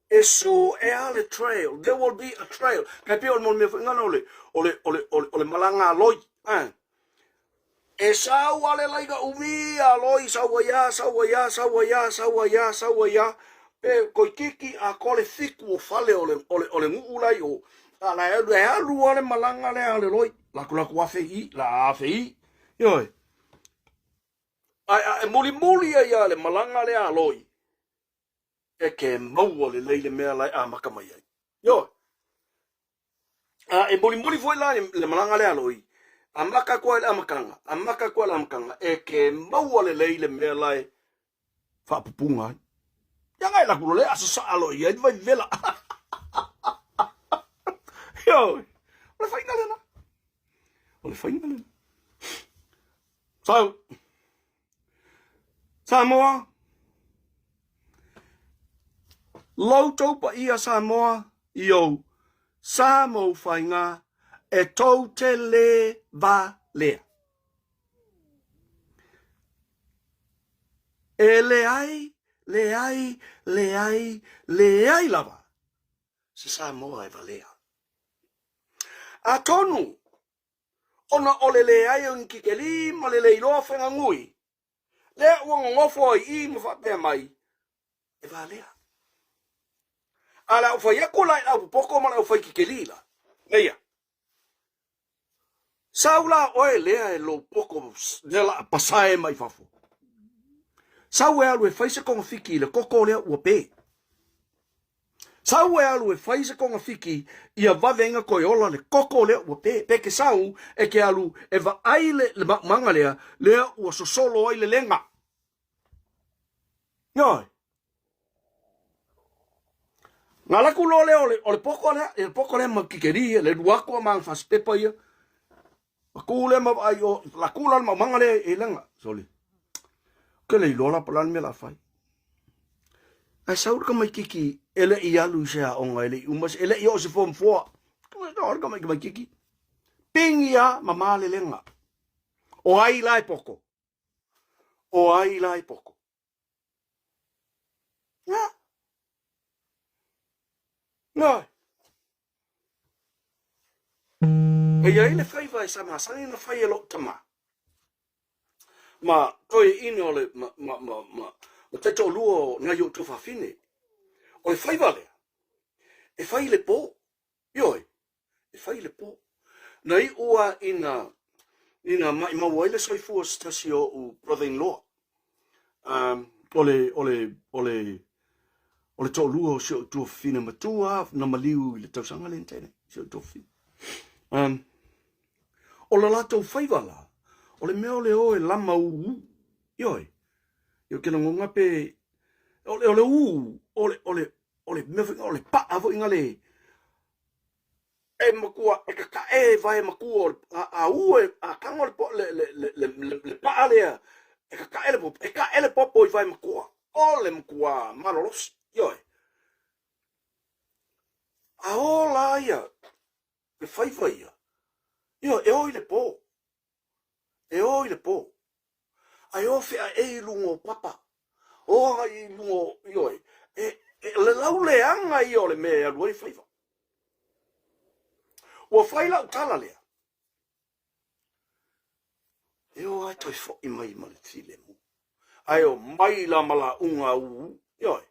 e su'e a le trail. There will be a trail. Kai pei o le mo le mea foi ngana o le, o le, o le, o le, o le malaga a loi. Eh. E sau a le laina umi a loi, sau ai a, sau ai a, sau ai a, sau ai a, sau ai a, pe koikiki a ko le fiku o fale o le, o le, o le nuu lai o, a la e alu, e alu a le malaga lea a le loi, laku laku afe i, la afe i, ioe. Ae a e mulimuli ai a le malaga lea a loi, e ke maua lelei le mea la e amata mai ai. Ioe. A e mulimuli foi la le malaga lea a loi, amata atu ai le amataga, amata atu ai le amataga, e ke maua lelei le mea la e faapupuga ai. Ia ngai laku loa le aso saa loa i ai le vai vela. Ioe. O le faiga lena. O le faiga lena. So, Samoa, lou tou paia Samoa i ou sa ma ou faiga e tou te lē valea. E leai, leai, leai, leai lava se Samoa e valea. Atonu, ona o le leai o ni kikelī ma le le iloa faiganui, lea ua nonofo ai i ma faapea mai, e valea. A le au fai atu la i le au popoko ma le au fai kikelī la, meia, Sau la oe lea e lou poko lea la a pasae mai fafo. Sau e alu e fai se kogafiki i le koko lea ua pe. Sau e alu e fai se togafiti ia vave ai na toe ola le toto lea ua pe. Pe te sau e te alu e vaai le, le maumaga lea, lea ua sosolo ai le lega. Ioe. Na alu atu loa lea o le, o le poko lea, le poko lea ma kikeri, le lua atu a ma fasipepa ia. Ma tu lea ma vaai o, la tu la le maumaga lea e lega. Sole. Ke le iloa la po o le a le mea o le a fai. Ae sau le tamaititi e le i alu i se aoga, e le i uma, e le i oo i se form four. O le tamaititi. Pigi lava ma malelega. O ai la e poto? O ai la e poto? Ia. Ia. E i ai le faiva e sa masani ona fai e lou tama. Ma toeaiina o le ma ma ma ma ma taitoalua o nai ou tuafafine. O le faiva lea, e fai i le po. Ioe, e fai i le po. Na iu lava ina ina maimau ai le soifua o se tasi o ou brother-in-law. Um, o le, o le, o le, o le toalua o si ou tuafafine matua na maliu i le tausaga lea na tea nei, si ou tuafafine. Um, o le latou faiva la, o le mea o le o e lama ūū. Ioe, io ke lagona pe, o le, o le ū, o le, o le, o le mea foi, o le paa foi na le, e matua, e kakae e vae matua o le, a, a ū e, a tago le, le, le, le, le, le, le paa lea, e kakae le popo, e kae le popo i vae matua, o le matua malolosi, ioe. A o la ia, le faiva ia, ioe, e o i le po. E o i le po. Ae o feaei i luga o papa. O agai i luga o, ioe, e, e, le lauleaga ia o le mea e alu ai faiva. Ua fai lau tala lea. E o ae toe foi mai ma le filemu. Ae o mai la ma lauga uu. Ioe.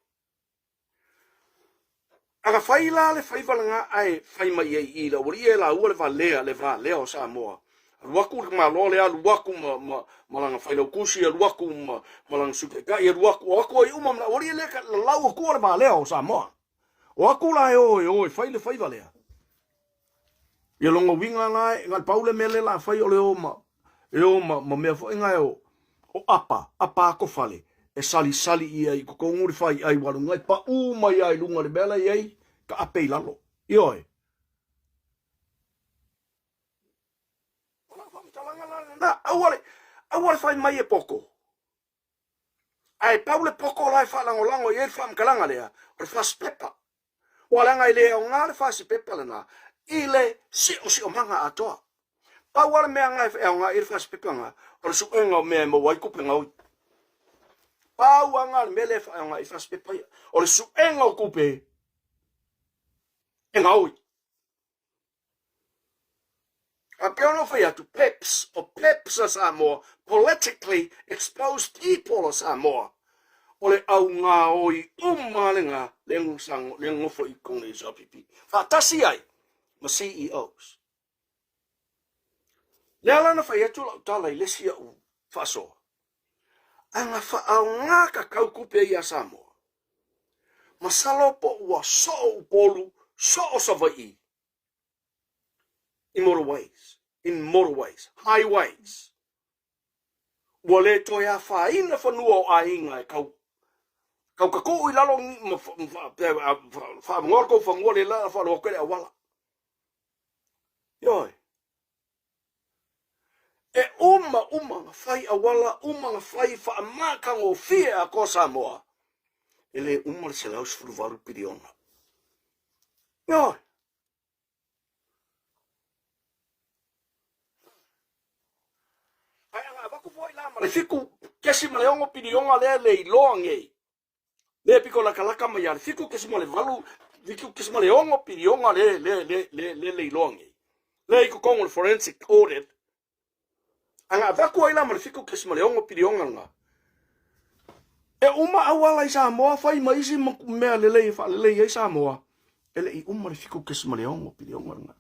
A na fai la le faiva lena ae fai mai ai i le aualii e laua le valea, le valea o Samoa. Alu atu le tamaloa lea, alu atu ma, ma, ma lana failautusi, alu atu ma, ma lana Sui Taitai, alu atu, o atu ai uma ma le aualii lea, lalau atua le valea o Samoa. O atu la e o, e o e fai le faiva lea. Ia lona uiga la, na o le pau le mea lea o le a fai o le o ma, e o ma, ma mea foi na e o, o apa, apa atofale, e salisali ʻia i totonu le faiʻai ua alu e paʻū mai lava i luga o le mea la e i ai ka ape i lalo. Ioe. O lau faamatalaga la lena, aua le, aua le fai mai e poto. Ae pau le poto la e faalagolago i ai le faamatalaga lea, o le fasipepa. Ua leaga e le aoga le fasipepa lena i le siosiomaga atoa. Pau lava le mea na e aoga i le fasipepa lena, o le suega o mea e maua ai tupe gaoi. Pau lava na le mea lea e faaaoga i fasipepa ia, o le suega o tupe e gaoi. A pei ona ou fai atu, PEPs, o PEPs a Samoa, Politically Exposed People of Samoa, o le au gaoi uma lena lea nonofo i totonu o le HRPP, faatasi ai ma CEOs. Lea la na fai atu lau tala i le isi au faasoa, a na faaaoga tatau tupe ia Samoa, masalo po ua soo Upolu, soo Savaii, i motorways, in motorways, highways. Ua le toe afaina fanua o aiga e kau kau tatuu i lalo ma faavanoa le tou fanua le la faaloa atu ai le auala. Ioe. E uma uma na fai auala, uma na fai faamatagofie atoa Samoa, e le uma le 118 piliona. Ioe. Ae a na avatu foi la ma le 7.6 piliona lea le iloa nei, lea e pito latalata mai ia le 7.8, 7.6 piliona lea lea lea lea lea le iloa nei, lea i totonu o le forensic audit, A na avatu ai la ma le 7.6 piliona lena, e uma auala i Samoa, fai ma isi mea lelei e faalelei ai Samoa, e le i uma le 7.6 piliona lena.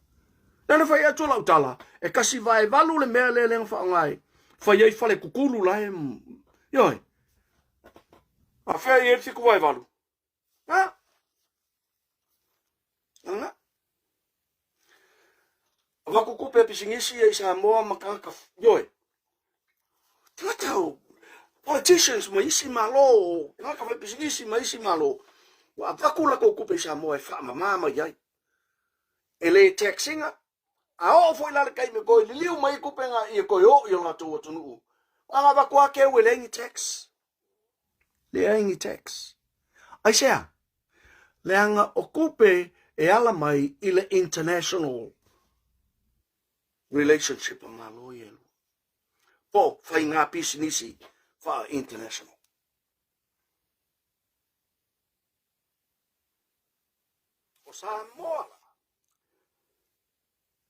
Lea na fai atu lau tala, e kasi vae valu le mea lea lea na faaaoga e fai ai fale kukulu la e, ioe. A fea i ai le 7 vae valu? Ha? Avatu tupe a pisinisi ia i Samoa ma tagata, ioe, tagata o politicians ma isi Malo, tagata fai pisinisi ma isi Malo, ua avatu latou tupe i Samoa e faamama mai ai. E le tax ina, a oo foi la le taimi e toe liliu mai ai tupe na ia toe oo i o latou atunuu, na ona avatu lava keu e leai ni tax. Leai ni tax. Aisea? Leaga o tupe e ala mai i le international relationship a Malo ia e lua. Po o faiga pisinisi faa-international. O Samoa la,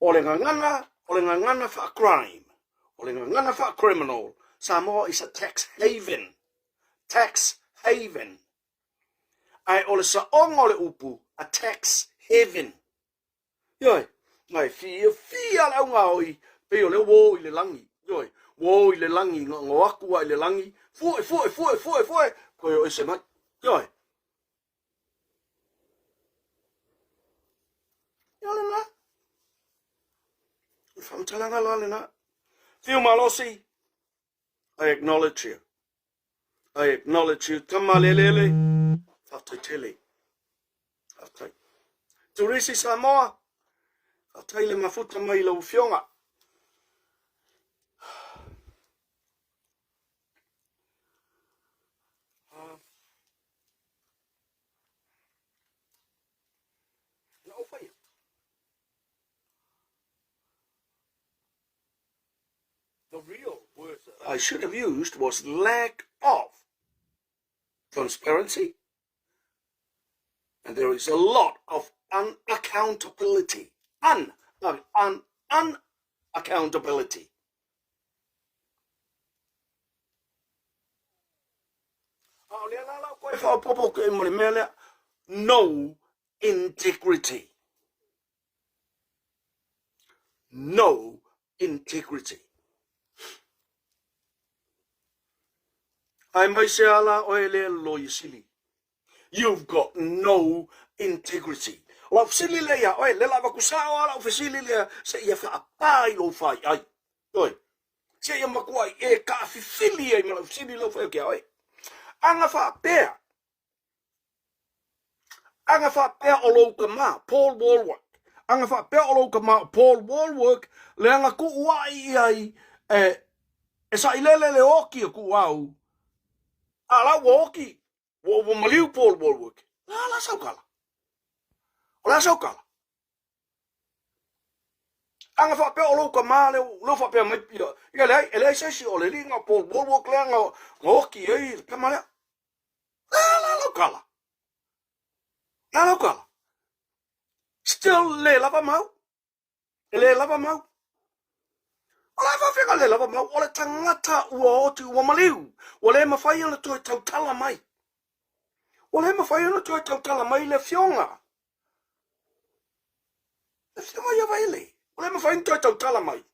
o le gagana, o le gagana faa-crime, o le gagana faa-criminal, Samoa is a tax haven. Tax haven. Ae o le saoga o le upu, a tax heaven. Ioe, na e fiafia le augaoi, pei o lea ua o i le lagi. Ioe, ua o i le lagi, na o atu lava i le lagi, fue, fue, fue, fue, fue, toe o ese mai. Ioe. Ia lena. O le faamatalaga la lena. Fiu malosi, I acknowledge you. I acknowledge you. Tama lelele, faafetai tele. Faafetai. Turisi Samoa, faafetai le mafuta mai i lau afioga. Na ou fai atu. The real word I should have used was lack of transparency and there is a lot of unaccountability. Un, un, unaccountability. A o lea la lau koe whaopopo ke mo le mea lea, no integrity. No integrity. Ae mai se ala oe le loia sili. You've got no integrity. O lau fesili lea ia oe, le lava ku sao a lau fesili lea se ia whaapā i lou whai ai. Oi, se ia makuai e kaafifili ai ma lau fesili lau whai o kia oe. Anga whaapea, Aga faapea o lou tama, Paul Wallwork. Aga faapea o lou tama o Paul Wallwork, leaga tuu ai i ai e, e sailele le oki o kuu au. A la ua oki, ua, ua maliu Paul Wallwork. La la saukala. O la saukala. Aga faapea o lou tama lea lea faapea mai ia, ia leai, e leai se isi o le liga Paul Wallwork lea nga, nga oki ai le tama lea. La la lau kala. La lau kala. Still le lava mau. E le lava mau. O la faafega le lava mau, o le tagata ua oti, ua maliu, ua le mafai ona toe tautala mai. Ua le mafai ona toe tautala mai le afioga. Le afioga ia Vaele. Ua le mafai ona toe tautala mai.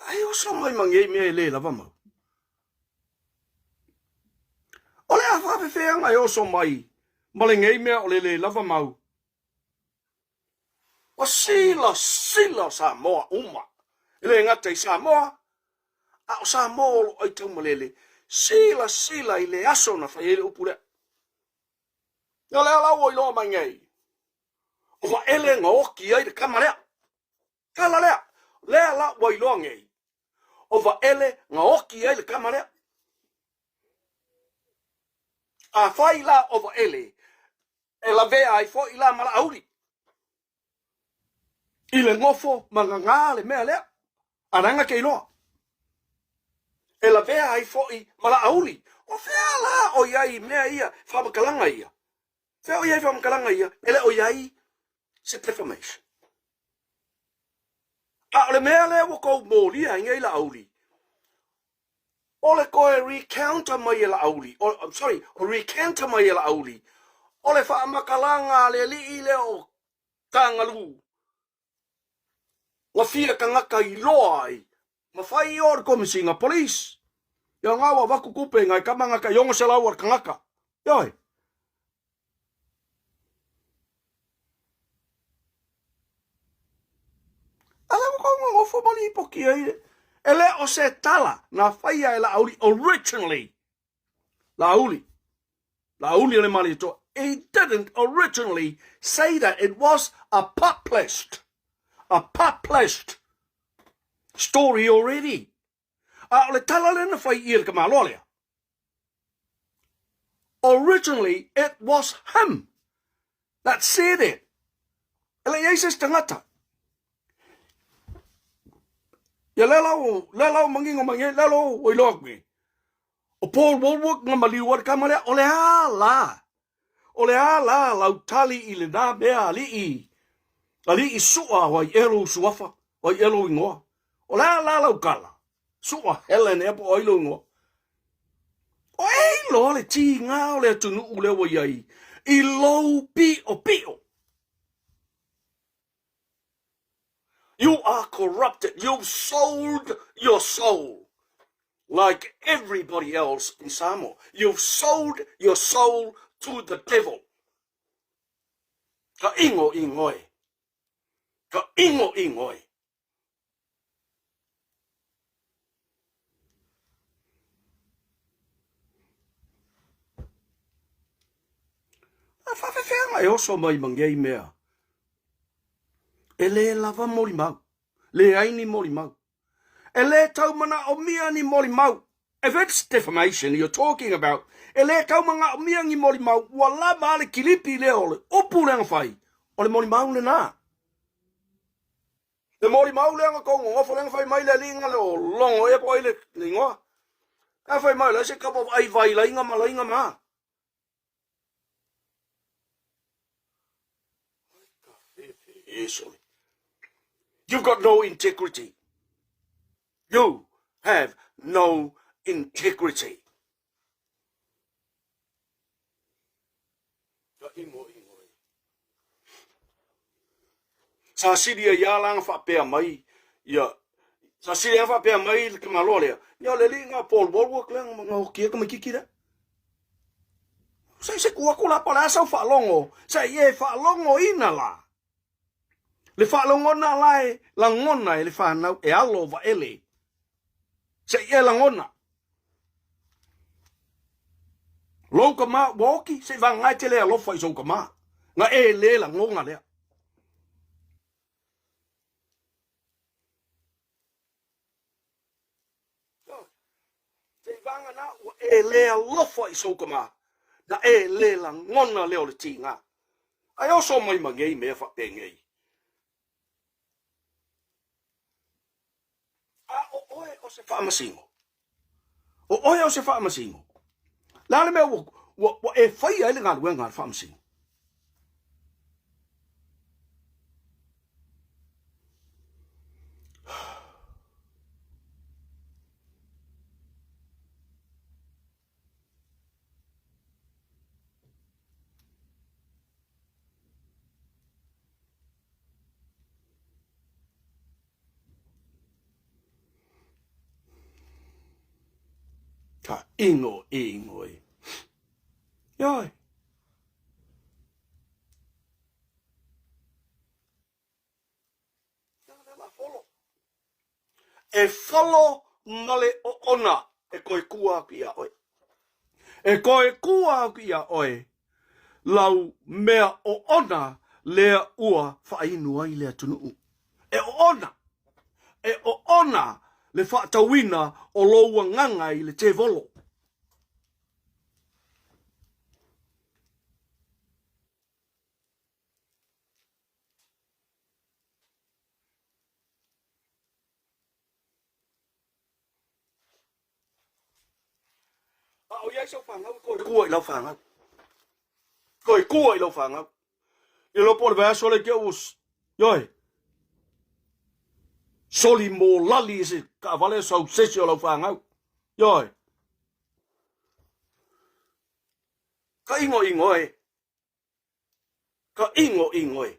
Ai oso mai ma ngei mea e le lava mau. O le a faafefeaga e oso mai ma le ngei mea o le le lava mau. Ua silasila Samoa uma. E le gata i Samoa, a o Samoa o lo o aitaumalele, silasila i le aso na fai ai le upu lea. O lea la ua iloa mai nei, o Vaele na oti ai le tama lea. Tala lea, lea la ua iloa nei, o Vaele na oti ai le tama lea. Afai la o Vaele, e lavea ai foi la ma Laauli. I le nofo ma gagā le mea lea, a leaga ke iloa. E lavea ai foi ma Laauli. O fea la o i ai mea ia, faamatalaga ia? Fea o i ai faamatalaga ia? E le o i ai se defamation. A o le mea lea ua tou molia ai nei Laauli, o le toe recounter mai e Laauli, o, I'm sorry, o recanter mai e Laauli, o le faamatalaga a le alii lea o Tagalū, ua fia tagata iloa ai, ma fai i o le Komesina Police. Ia nga ua avatu tupe i ngai tama nga tai 600 a le tagata. Ioe. nofo ma lipoti ai e le o se tala na faia e Laauli originally. Laauli. Laauli o le Malietoa. He didn't originally say that. It was a published, a published story already. A o le tala lea na fai ia le tamaloa lea. Originally, it was him that said it. E le i ai se isi tagata. Ia lea la o, lea la o mangingo mai nei, lea la o iloa atu nei. O Paul Wallwork na maliu ai le tama lea, o le a la? O le a la lau tali i lenā mea alii, alii Su'a o ai ea lou suafa, o ai ea lou igoa? O le a la lau tala? Su'a Helen ea po o ai lou igoa? O e iloa le tiga o le atunuu lea ua i ai i lou piʻopiʻo. You are corrupted. You've sold your soul like everybody else in Samoa. You've sold your soul to the devil. Ka ingo ingo e. Ka ingo ingo e. A faafefeaga e oso mai ma nei mea? E lē lava molimau, leai ni molimau. E lē tau manaʻomia ni molimau. If it's defamation you're talking about, e lē tau manaʻomia ni molimau, ua lava a le kilipi lea o le upu lea na fai, o le molimau lenā. Le molimau lea na tou nonofo lea na fai mai le alii na le o logo ea po o ai le igoa. Na fai mai o le a se kapa vaai vai laiga ma laiga ma. You've got no integrity. You have no integrity. Ka ingoingo e. Sa sili ai a la na faapea mai ia sa sili ai faapea mai le tamaloa lea ia o le alii na Paul Wallwork lea na okia tamaititi lea. Se se ku aku la po o le a sau faalogo se i e faalogoina la. Le faalogona la e lagona e le fanau e alo vaele. Se i e lagona. Lou tama ua oki, se i vagaga e te le alofa i sou tama. Na e le lagona lea. Se i vagana ua e le alofa i sou tama, na e le lagona lea o le tiga. Ae oso mai ma nei mea faapenei. A o oe o se faamasino. O oe o se faamasino. Le a le mea ua, ua, ua e faia ai le galuega a le faamasino? Ka ingo ingo e. Ioi. E folo ma le oona e koe kua aku iā ʻoe. E koe kua aku iā ʻoe lau mea oona lea ua faʻainu ai le atunuu. E oona, e oona le faatauina o lou agaga i le tevolo. A o i ai sau fanau, koe kua i lau fanau. Koe kua i lau fanau. I lo po le vaiaso le ke us. Ioe. Soli mo lali i se kaavale sau sesi o lau fanau. Ioe. Ka ingo ingo e. Ka ingo ingo e.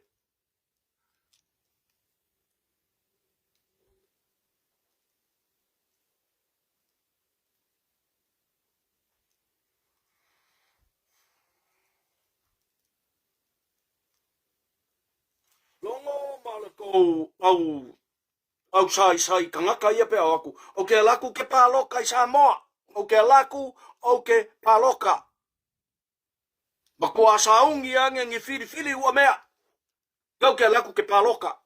Logo ma le kou au Au saisai kangaka ia pe ao aku, o ke ala aku ke pāloka i Samoa. O ke ala aku o ke pāloka. Ma kua saungi ange ngi whiriwhiri ua mea. Kau ke ala aku ke pāloka.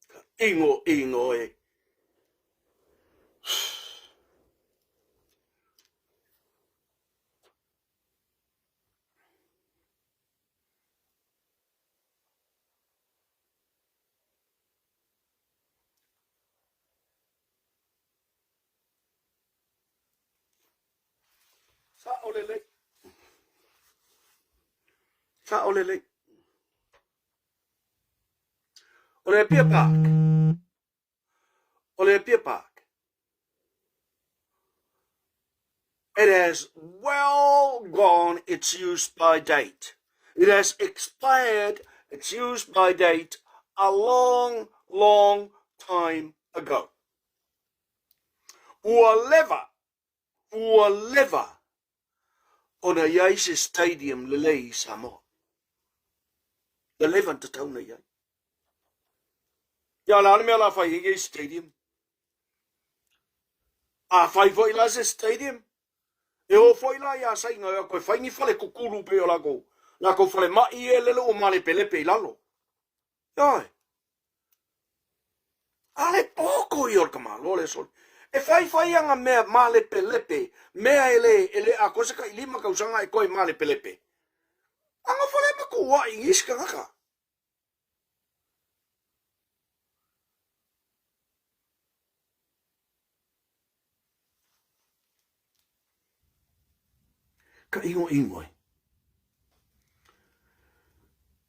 Ka ingo ingo e. Sa'o lelei. Sa'o lelei. O le Apia Park. O le Apia Park. It has well gone its use by date. It has expired its use by date a long, long time ago. Ua leva, ua leva ona i ai se stadium lelei i Samoa. Ua leva na tatau ona i ai. Ia, o le a le mea o le a fai ai i stadium? A fai foi la se stadium, e o foi la iā Saina e koe fai ni fale kukulu pei o lākou, lākou fale maʻi e lele ua malepelepe i lalo. Ioe. A le poko ia o le ka Malo lea sole. E faifai ana mea malepelepe, mea e le, e le atoa se tailima tausaga e toe malepelepe. A nofo lea ma tuuaʻi i nisi tagata. Ka ʻinoʻino e.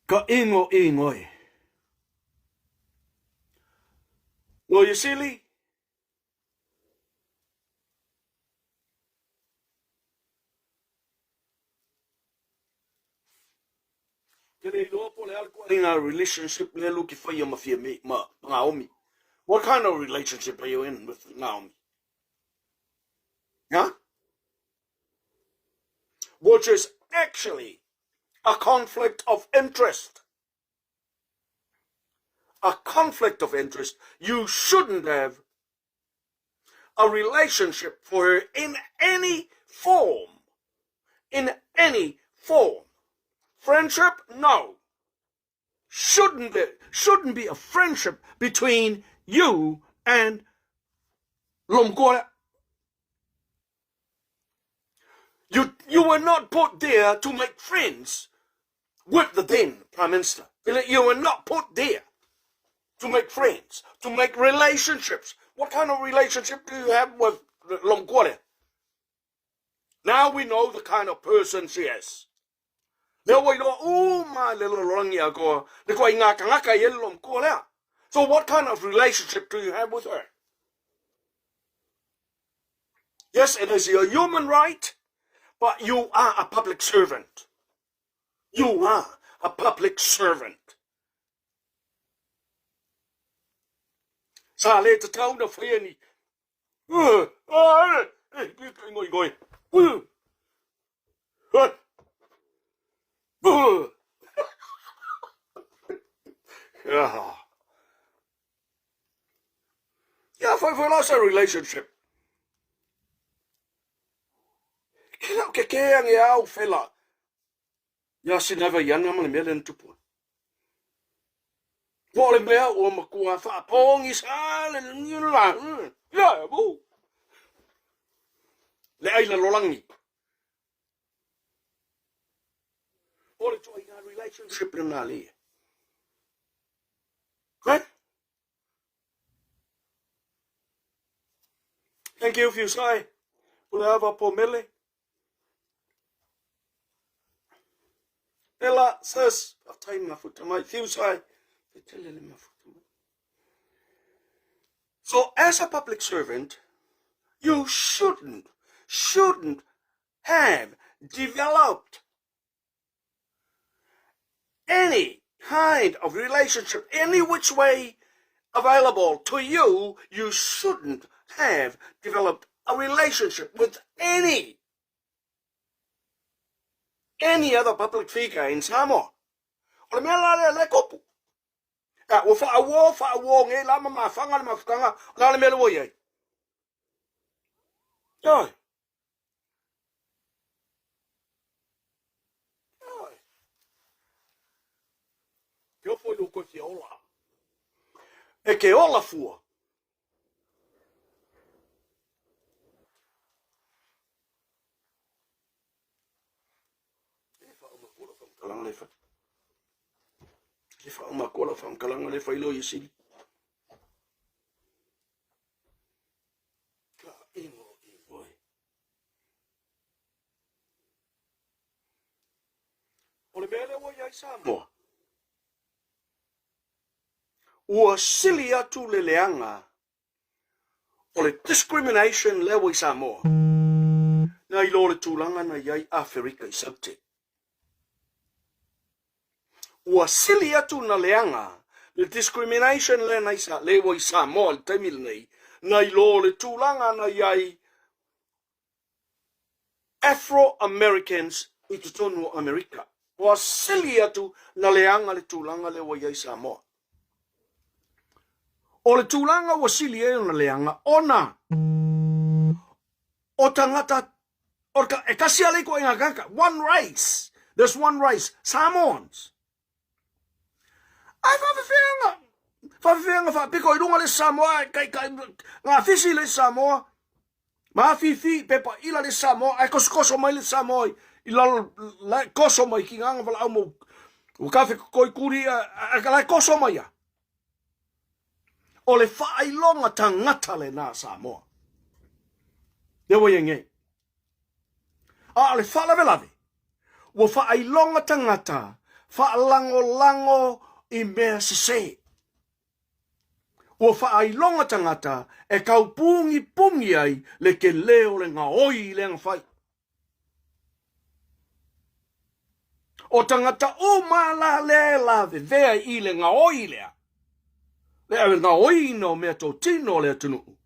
Ka ʻinoʻino e. Loia Sili, Ke le iloa po o le a le ituaiga relationship lea lua ke faia ma Fiame, ma Naomi. What kind of relationship are you in with Naomi? Huh? Which is actually a conflict of interest. A conflict of interest you shouldn't have a relationship for her in any form. In any form. Friendship? No. Shouldn't be, shouldn't be a friendship between you and Lomkora. You, you were not put there to make friends with the then Prime Minister. You were not put there to make friends, to make relationships. What kind of relationship do you have with Lomkore? Now we know the kind of person she is. Lea ua iloa uma le lalolagi atoa le ituaiga tagata e i ai le loomatua lea. So what kind of relationship do you have with her? Yes, it is your human right, but you are a public servant. You are a public servant. Sa le tatau na whai ni. Ngoi, ngoi. Ia, fai foi la se relationship. Ke lau ke ke ange au fela. Ia sina vai ana ma le mea lea na tupu ai. Po o le mea ua matua faapogisa le la, ia, bu. Le ai lalolagi. O le ituaiga relationship lena le ia. Right? Thank you, Fiusai. Pule ava po mele. Ela, sis, faafetai mafuta mai. Fiusai, e tele le mafuta mai. So as a public servant, you shouldn't, shouldn't have developed any kind of relationship, any which way available to you, you shouldn't have developed a relationship with any. any other public figure in Samoa. O le mea la lea lea tupu. A, ua faauo, faauo nei la ma mafaga le mafutaga, o le a le mea lea ua i ai? Ioe. Ioe. Ke ofo i lou koe fia ola. E ke ola fua. E faauma atu lau faamatalaga lea e fai. E faauma atu lau faamatalaga lea e fai loia sili. Ka ino ino e. O le mea lea ua i ai Samoa, ua sili atu le leaga o le discrimination lea ua i Samoa nai lo le tulaga na i ai Aferika i Saute. Ua sili atu na leaga le discrimination lea na i, lea ua i Samoa i le taimi lenei nai lo le tulaga na i ai Afro-Americans i totonu o Amerika. Ua sili atu na leaga le tulaga lea ua i ai Samoa. O le tulaga ua sili ai ona leaga ona o tagata o ka, e tasi a le ituaiga tagata, one race, there's one race, Samoans. Ae faafefea faafefea na faapito i luga le Samoa, kai, kai, ngā fisi le Samoa, ma afifi pepa ila le Samoa, ae kosokoso mai le Samoa i lalo, la koso mai ki ngā walaau mo, ua kafe koi kuri, a, la koso mai a. O le whaailoga tangata le nā Samoa. Lea ua ia nei. A o le faalavelave, ua faailoga tagata faalagolago i mea sesē. Ua faailoga tagata e taupugipugi ai le telē o le gaoi i le agafai. O tagata uma la lea e lavevea i le gaoi lea, le gaoiina o meatotino o le atunuu,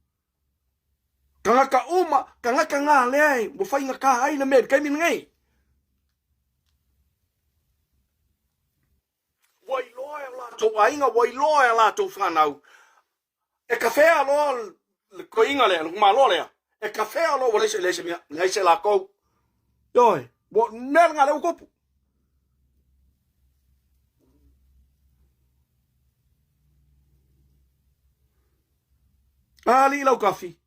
Tagata uma, tagata ngā lea e ua faigata ai le mea i le taimi lenei. Ua iloa e o latou aiga, ua iloa e a latou whanau. E kawhea loa le koinga lea, le kumaloa lea. E kawhea loa, ua leai se, leai se mea, leai se lakou. Ioe, ua mea lena lea ua tupu. Alii Laukafi.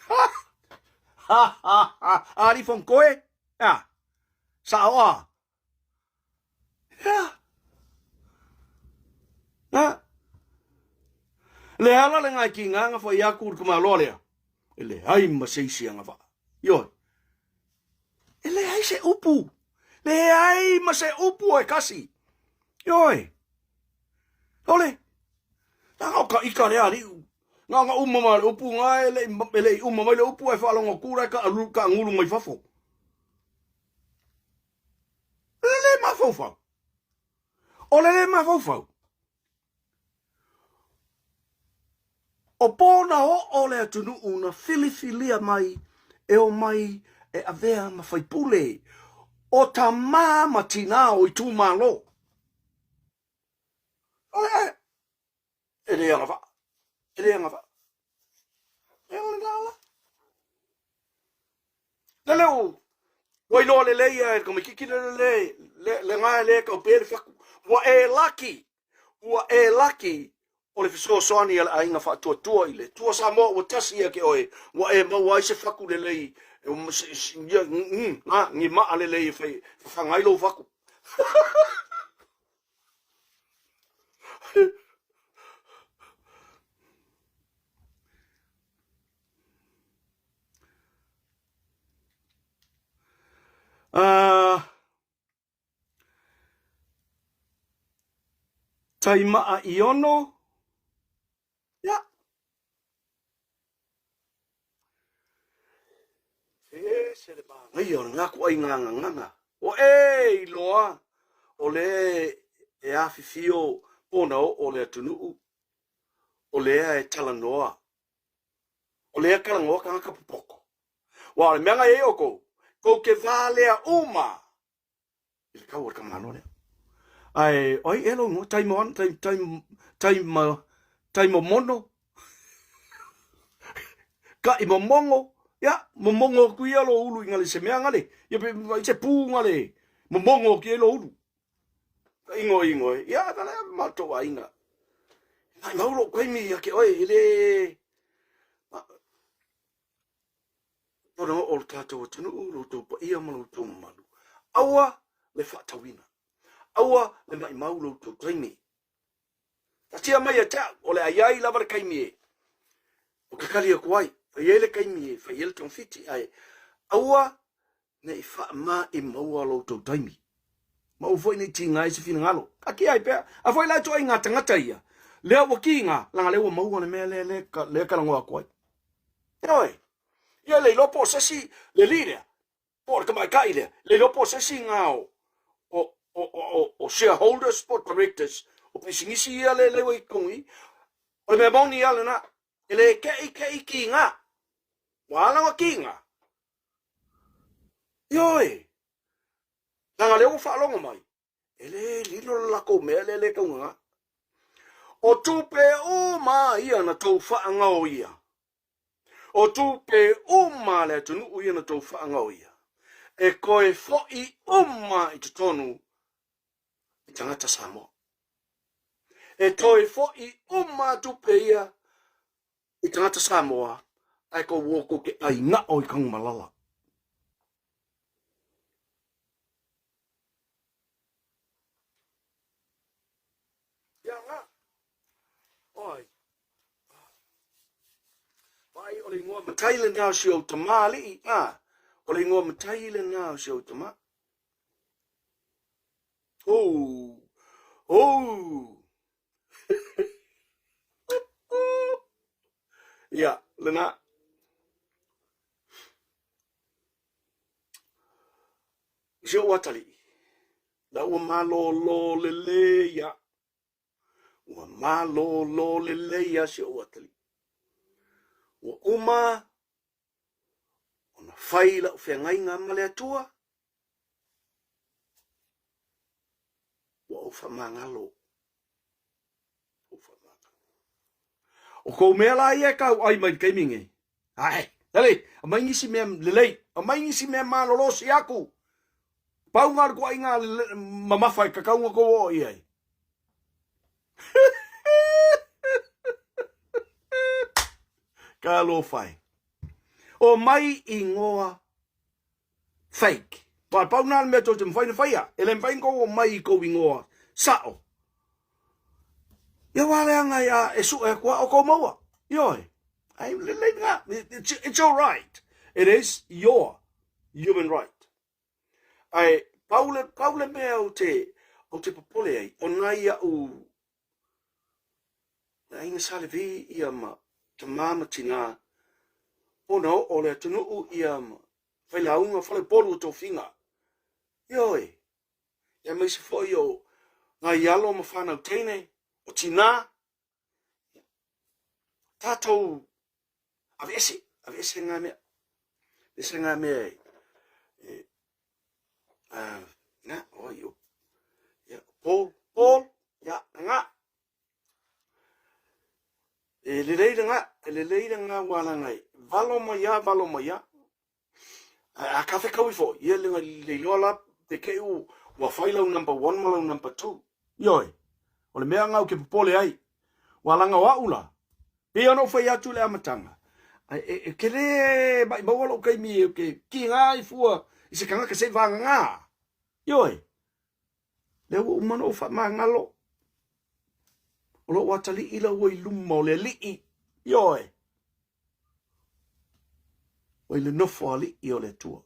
Ha! Ha, ha, ha. Alii Fonotoe. A. Sao a. Ia. A. Le ala le ngai ki nganga fai aku le kumaloa lea. E leai ma se isi agavaa. Ioe. E leai se upu. Leai ma se upu e kasi. Ioe. Ole. Langa o ka ika lea aliu. Nga nga uma ma le upu nga e le e le uma mai le upu e whaalongo kura e ka alu ka ngulu mai fafo. Le le mafaufau. O le le mafaufau. O pona oo le atunuu na filifilia mai e o mai e avea ma faipule o tamā ma tinā o itumalo. E le agavaa. E le agavaa. E o le la. Le leo, ua iloa lelei ia e le tamaititi le le le le nga e le taupe le faku. Ua e laki, ua e laki o le fesoasoani a le aiga faatuatua i le Atua Samoa ua tasi ia ke oe, ua e maua ai se faku lelei, nga, ni maa lelei e fai, fafaga ai lou faku. Uh, Taimaa Iono. Ia. E se le manaia o le ngā kuai nganganganga. O e iloa o le e afifio pona oo o le atunuu, o lea e talanoa. O lea e talanoa tagata popoto. Ua o le mea na i ai outou, tou te valea uma. I le kau o le tamaloa lea. Ae, o ai ea lou igoa? Tai moana, tai, tai, tai, ma, tai momono? Ka i momongo? Ia, momongo aku ia lo ulu i ngale se mea ngale. Ia pe, i se pū ngale, momongo ki e lo ulu. Ka ingo ingo e. Ia, ngale a matou aina. Mai mau lou kaimi ia ke oe, e le... Ona o lo tatou atunuu, lo outou paia ma lo outou mamalu. Aua le faatauina. Aua le maimau lo outou taimi. Taatia mai ia te au, o le a i ai lava le taimi e ou te tali atu ai. Fai ai le taimi e fai ai le togafiti, ae aua ne i faamaʻimaua lo outou taimi. Ma aua foi ne i tiga ai se finagalo. Taatia ai pea. A foi la e toaiga tagata ia, lea ua kiga, leaga lea ua maua le mea lea, lea, lea talanoa atu ai. Ioe, ia le iloa po o se isi le alii lea, po o le tamaitai lea, le iloa po o se isi ga o, o, o, o, o shareholders po o directors o pisinisi ia le lea ua i totonu i i. O le mea moni lava lena, e le keʻikeʻi kiga. Ua ala ona kiga? Ioe, leaga lea ua faalogo mai, E le lilo le latou mea lea le taugaga. O tupe uma ia na tou faagaoia. O tupe uma a le atunuu ia na tou faagaoia. E toe foi uma i totonu i tagata Samoa. E toe foi uma tupe ia i tagata Samoa ae tou o tou te ai nao i Tanumalala. Ia nga. Oi. Vai o le ingoa matai lena o si ou tamā alii. Ah, o le ingoa matai lena o si ou tamā. Oh. Oh. Ia, lena. Si ou atalii, la ua malōlō lelei ia. Ua malōlō lelei ia si ou atalii. Ua uma ona fai la'u feagaiga ma le Atua, ua ou faamagalo. Ou faamagalo. O kou mea la ia e kauʻai mai le taimi nei, ae, hele, aumai nisi mea lelei, aumai nisi mea malolosi aku. Pau ngā le kuaiga mamafa e kakau ngā kou oo i ai. Talofa e. O mai ingoa fake. Wa pau nā le mea tou te mawhai na whaia. E le mawhai kou o mai i kou ingoa sao. Ia wā le anga ia e su e kua o kou maua. Ioe. Ai, le le ngā. It's, it's all right. It is your human right. Ai, pau le, pau le mea o te, o te popole ai, o nai au Le aiga Sa Levi ia ma tamā ma tinā, ona oo le atunuu ia ma failauga faleupolu o tofiga. Ioe, aemaise foi o nai alo ma fanau teine, o tinā, tatou aveese, aveese ngā mea, aveese ngā mea e, e uh, ngā, oi, o, ia, Paul, Paul, ia, ngā, E lelei le ngā, e lelei le ngā wālanga e valo mai a, valo mai a. A, a ka whekaui fo, ia le, le iloa la, te ke u, ua whai lau number one ma lau number two. Ioe, o le mea ngau ke popole ai, wālanga o a'u la, pei ona ou fai atu i le amataga, e, e, e ke lē maʻimau lou kaimi e ke ki ngā i fua i se kangaka se i vāgagā. Ioe, Lea ua uma ona ou faamagalo. O lou atalii la ua i luma o le alii. Ioe. Ua i le nofo alii o le Atua.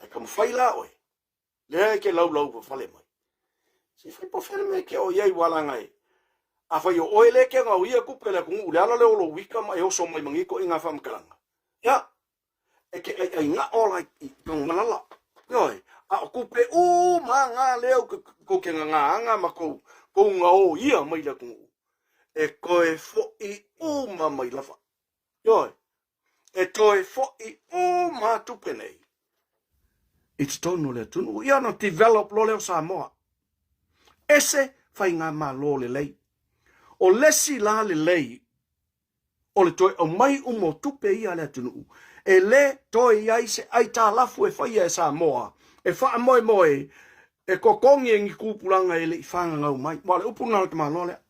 Ae taumafai la oe, lea e ke laulau fafale mai. Se fai po fea le mea ke o iai walanga e. A fai o oe le ke ngau ia kupe le atunuu le ala le o lou ika ma e oso mai mangi ko i ngā whamakalanga. Ia, e ke ʻaiʻai naʻo la i Tanumalala. Ioe, a o kupe uma ngā leo ke kou ke ngangāanga ma kou kou ngao ia mai le atunuu, e toe foʻi uma mai lava. Ioe, e toe foʻi uma tupe nei. I totonu o le atunuu. Ia ona develop loa lea o Samoa. Ese faigamalo lelei. O le isi la lelei o le toe aumai uma o tupe ia a le atunuu, e le toe i ai se aitalafu e faia e Samoa e faamoemoe e totogi e ni tupulaga e le i fagagau mai. Aua o le upu lena a le tamaloa lea.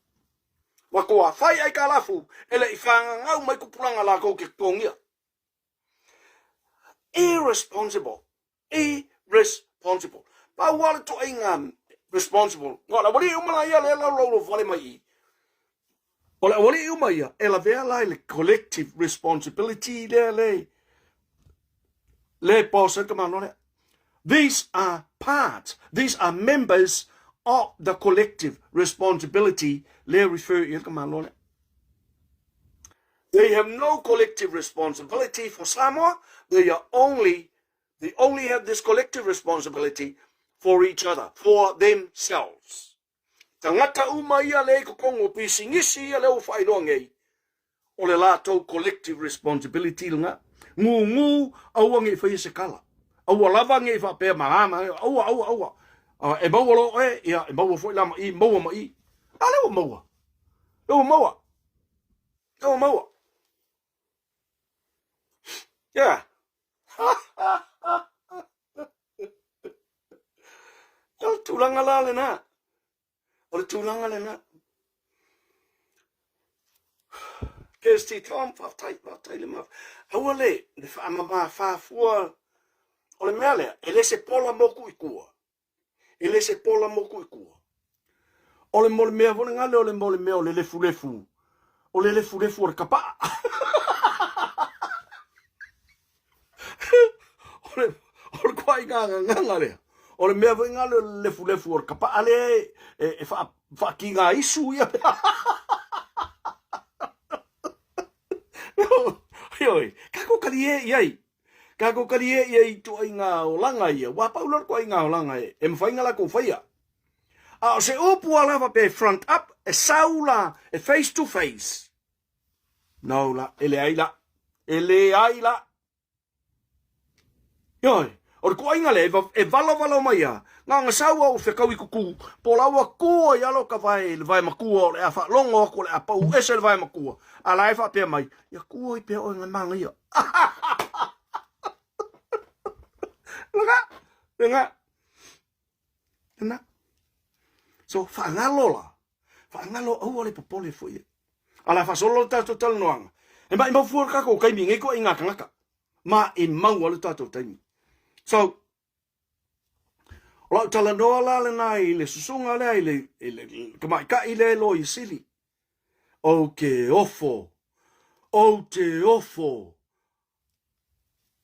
Matua fai aitalafu e le i fagagau mai tupulaga latou te totogia. Irresponsible. Irresponsible. Pau lava le tuaiga responsible. O le aualii uma la ia lea e laulaulovale mai i i. O le aualii uma ia e lavea la i le collective responsibility lea le le boss ai le tamaloa lea. These are parts, these are members of the collective responsibility lea refer i ai le tamaloa lea. They have no collective responsibility for Samoa, they are only they only have this collective responsibility for each other, for themselves. Tagata uma ia lea i totonu o pisinisi ia lea ua faailoa nei, o le latou collective responsibility lena. Gugu aua ne i faia se tala. Aua lava ne i faapea ma ma aua aua aua. E maua loa oe, ia e maua foi la ma i, maua ma i. A lea ua maua. Lea ua maua. Lea ua maua. Yeah. O le tulaga la lena. O le tulaga lena. Kirsty Tom, faafetai, faafetai le mafa. Aua le, le faamama fua o le mea lea, e le se pola moku i tua. E le se pola moku i tua. O le mo le mea foi lena o le mo le mea o le lefulefu. O le lefulefu o le kapaa. O le, o le kuaiga gagaga lea. O le mea foi lena o le lefulefu o le kapaa lea e, e, e faa, faakiga isu ia. Ioe, kākou kalie i ai. Kākou kalie i ai i tuaiga olaga ia. Ua pau loa le tuaiga olaga e, e mafai ona latou faia. A o se upu a lava pe front up, e sau la, e face to face. No la, e leai la. E leai la. Ioe, o le tuaiga lea, e valovalo mai a, na ona sau au fekau i kuku, po la ua kū ai alo ka vae i le vae makua o le a faalogo atu o le a pau ese le vae makua, a la e faapea mai, ia kū ai pea oe ngai manaia. Lena, lena, lena. So, faagalo la, faagalo aua le popole foi e. A la faasolo le tatou talanoaga, e maʻimau fua le tatou taimi i nei toaiga tagata. Maʻimau lava le tatou taimi. So, o lau talanoa la lena i le susuga lea i le, i le, i le tamaitai lea e loia sili. Ou te ofo, ou te ofo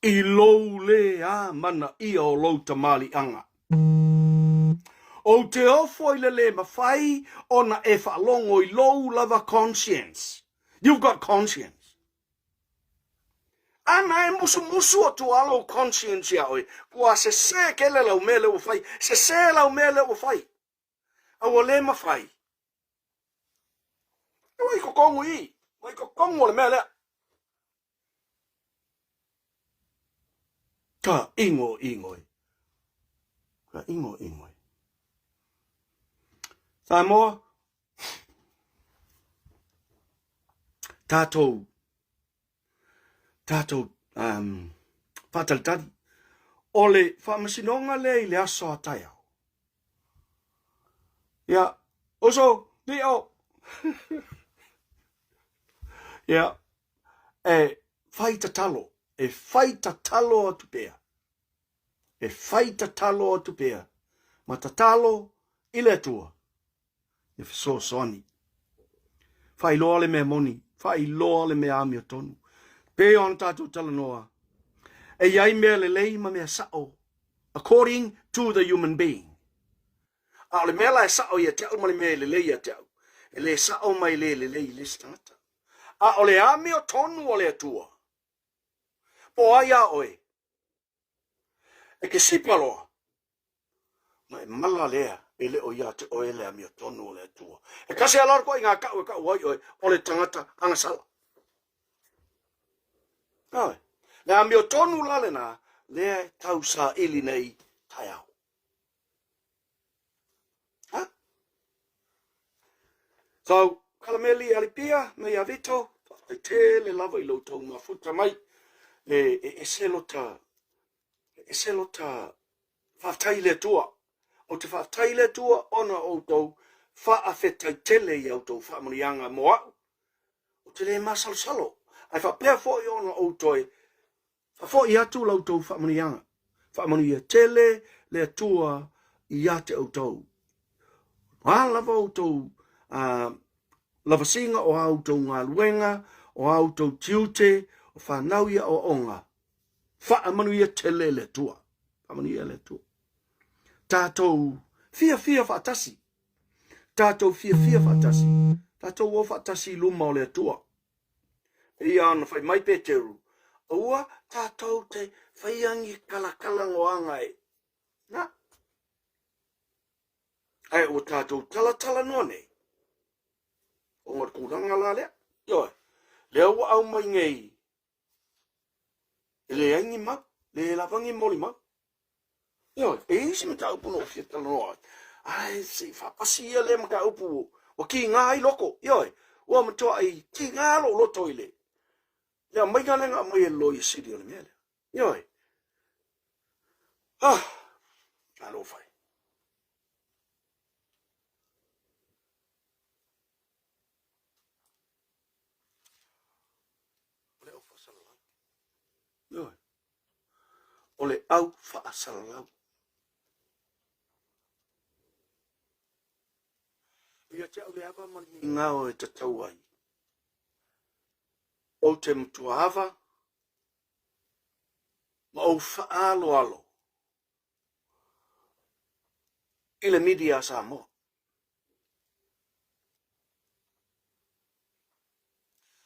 i lou lē amanaia o lou tamaliiaga. Ou te ofo i le lē mafai ona e faalogo i lou lava conscience. You've got conscience. Ana e musumusu atu a lou conscience iā oe, kua sesē kele lau mea lea ua fai, sesē lau mea lea ua fai. A ua lē mafai. Ua i totonu i i, ua i totonu o le mea lea. Ka ingo ingo e. Ka ingo ingo e. Samoa, tātou, tātou um, whātalitali, o le whaamasinoga lea i le aso a taeao. Ia, uso, Leo. Ia, e whai tatalo, e whai tatalo atu pea. E whai tatalo atu pea. Ma tatalo i le Atua. Ia fesoasoani. Faailoa le mea moni, faailoa le mea amiotonu. Pei ona tatou talanoa, e i ai mea lelei ma mea sao, according to the human being. A o le mea la e sao ia te au ma le mea e lelei ia te au, e le sao ma e le lelei i le isi tagata. A o le amiotonu o le Atua, po o ai a oe, E ke sipa loa, ma e mala lea e le o ia te oe le amiotonu o le Atua. E kasi a lalo koe i ngā kau e kau ai oe, o le tangata agasala. Ae, le amiotonu la lena, lea e tausaili nei taeao. Ha? So, Kalameli Alipia me ia Vito, faafetai tele lava i lo outou mafuta mai. E, e ese lota, e ese lota faafetai i le Atua. Ou te faafetai i le Atua ona o outou faafetai tele i a outou faamanuiaga mo a'u. Ou te le masalosalo, ae faapea foi ona ou toe faafoi atu la outou faamanuiaga. Faamanuia tele le Atua ia te outou. O a lava outou lavasiga, o a outou galuega, o a outou tiute, o fanau i aoaoga, faamanuia tele le Atua. Faamanuia le Atua. Tatou fiafia faatasi. Tatou fiafia faatasi. Tatou o faatasi i luma o le Atua. E ia ona fai mai Peteru, aua tatou te faia ni kalakalagoaga e. Na. Ae ua tatou talatalanoa nei. Ona o le tulaga la lea. Ioe. Lea ua aumai nei E leai ni mau, le lava ni molimau. Ioe, e i ai se mataupu na ou fia talanoa ai, ae se i faapasi ia lea mataupu ua kiga ai loko. Ioe, ua matuai kiga lou loto i le le aumaiga lea na aumai e le Loia Sili o le mea lea. Ioe. Ah, alofa e. O le au faasalalau. Ioe. O le au faasalalau. Ia te au le ava ma le migao e tatau ai. Ou te matua ava ma ou faaaloalo i le media a Samoa.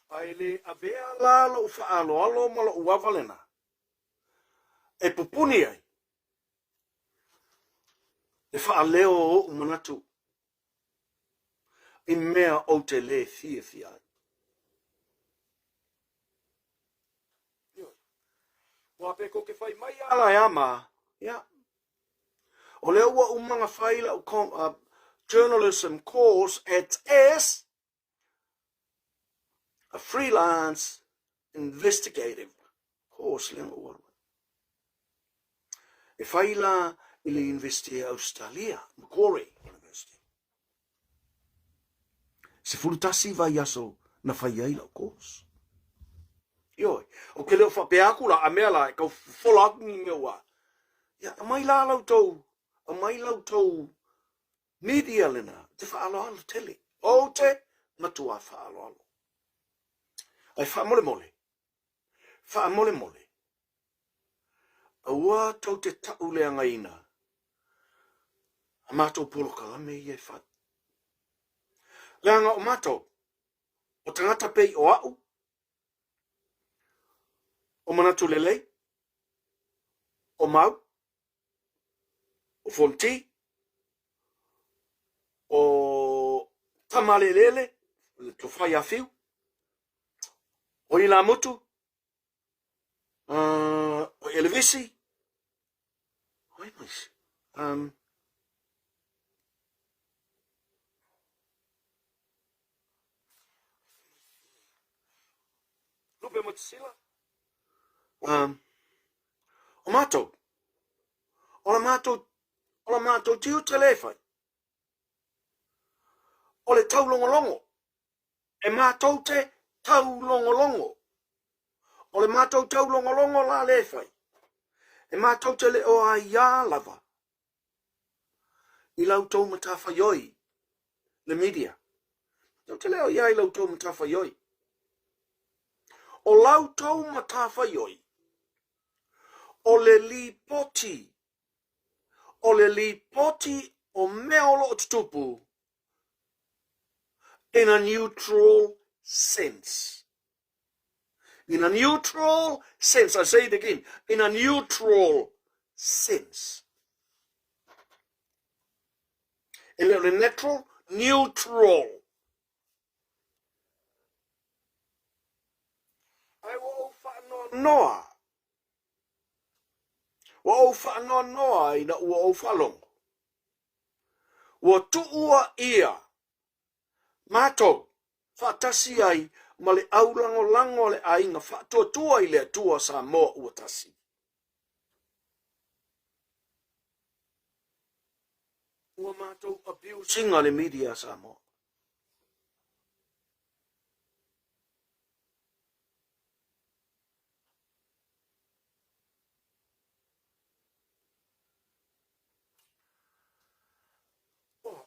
Ae le avea la lou faaaloalo ma lou ava lena e pupuni ai le faaleo o ou manatu i mea ou te lē fiafia ai. Ua pe tou te fai mai ala e ama, ia, o lea ua uma ona fai lau journalism course at as a freelance investigative course lea na ou alu ai. E fai la i le University o Australia, Macquarie University. 11 vaiaso na fai ai lau course. Ioe, ou te le o faapea atu la, a mea la, e tau fofola atu ni mea ua, ia, aumai la la outou, aumai la outou media lena, te faaaloalo tele. Ou te matuā faaaloalo. Ae faamolemole, faamolemole, aua tou te tauleagaina a matou polokalame ia e fai. Leaga o matou, o tagata pei o a'u, o manatu lelei, o Mau, o Fonti, o Tamalelele, le tofa ia Fiu, o Ilamutu, o Elevisi, o ai ma isi? Lupe Matasila, o matou, o la matou, o la matou tiute lea e fai, o le taulogologo, e matou te taulogologo. O le matou taulogologo la lea e fai, e matou te le o aiā lava i la outou matafaioi, le media. Matou te le o aiā i la outou matafaioi. O la outou matafaioi, o le lipoti, o le lipoti o mea o lo o tutupu in a neutral sense. In a neutral sense, I say it again, in a neutral sense. E le o le natural, neutral. Ae ua ou faanoanoa. Ua ou faanoanoa ina ua ou faalogo, ua tuua ia matou faatasi ai ma le aulagolago a le Aiga Faatuatua i le Atua Samoa ua Tasi. Ua matou abuse ina le media a Samoa. Oh.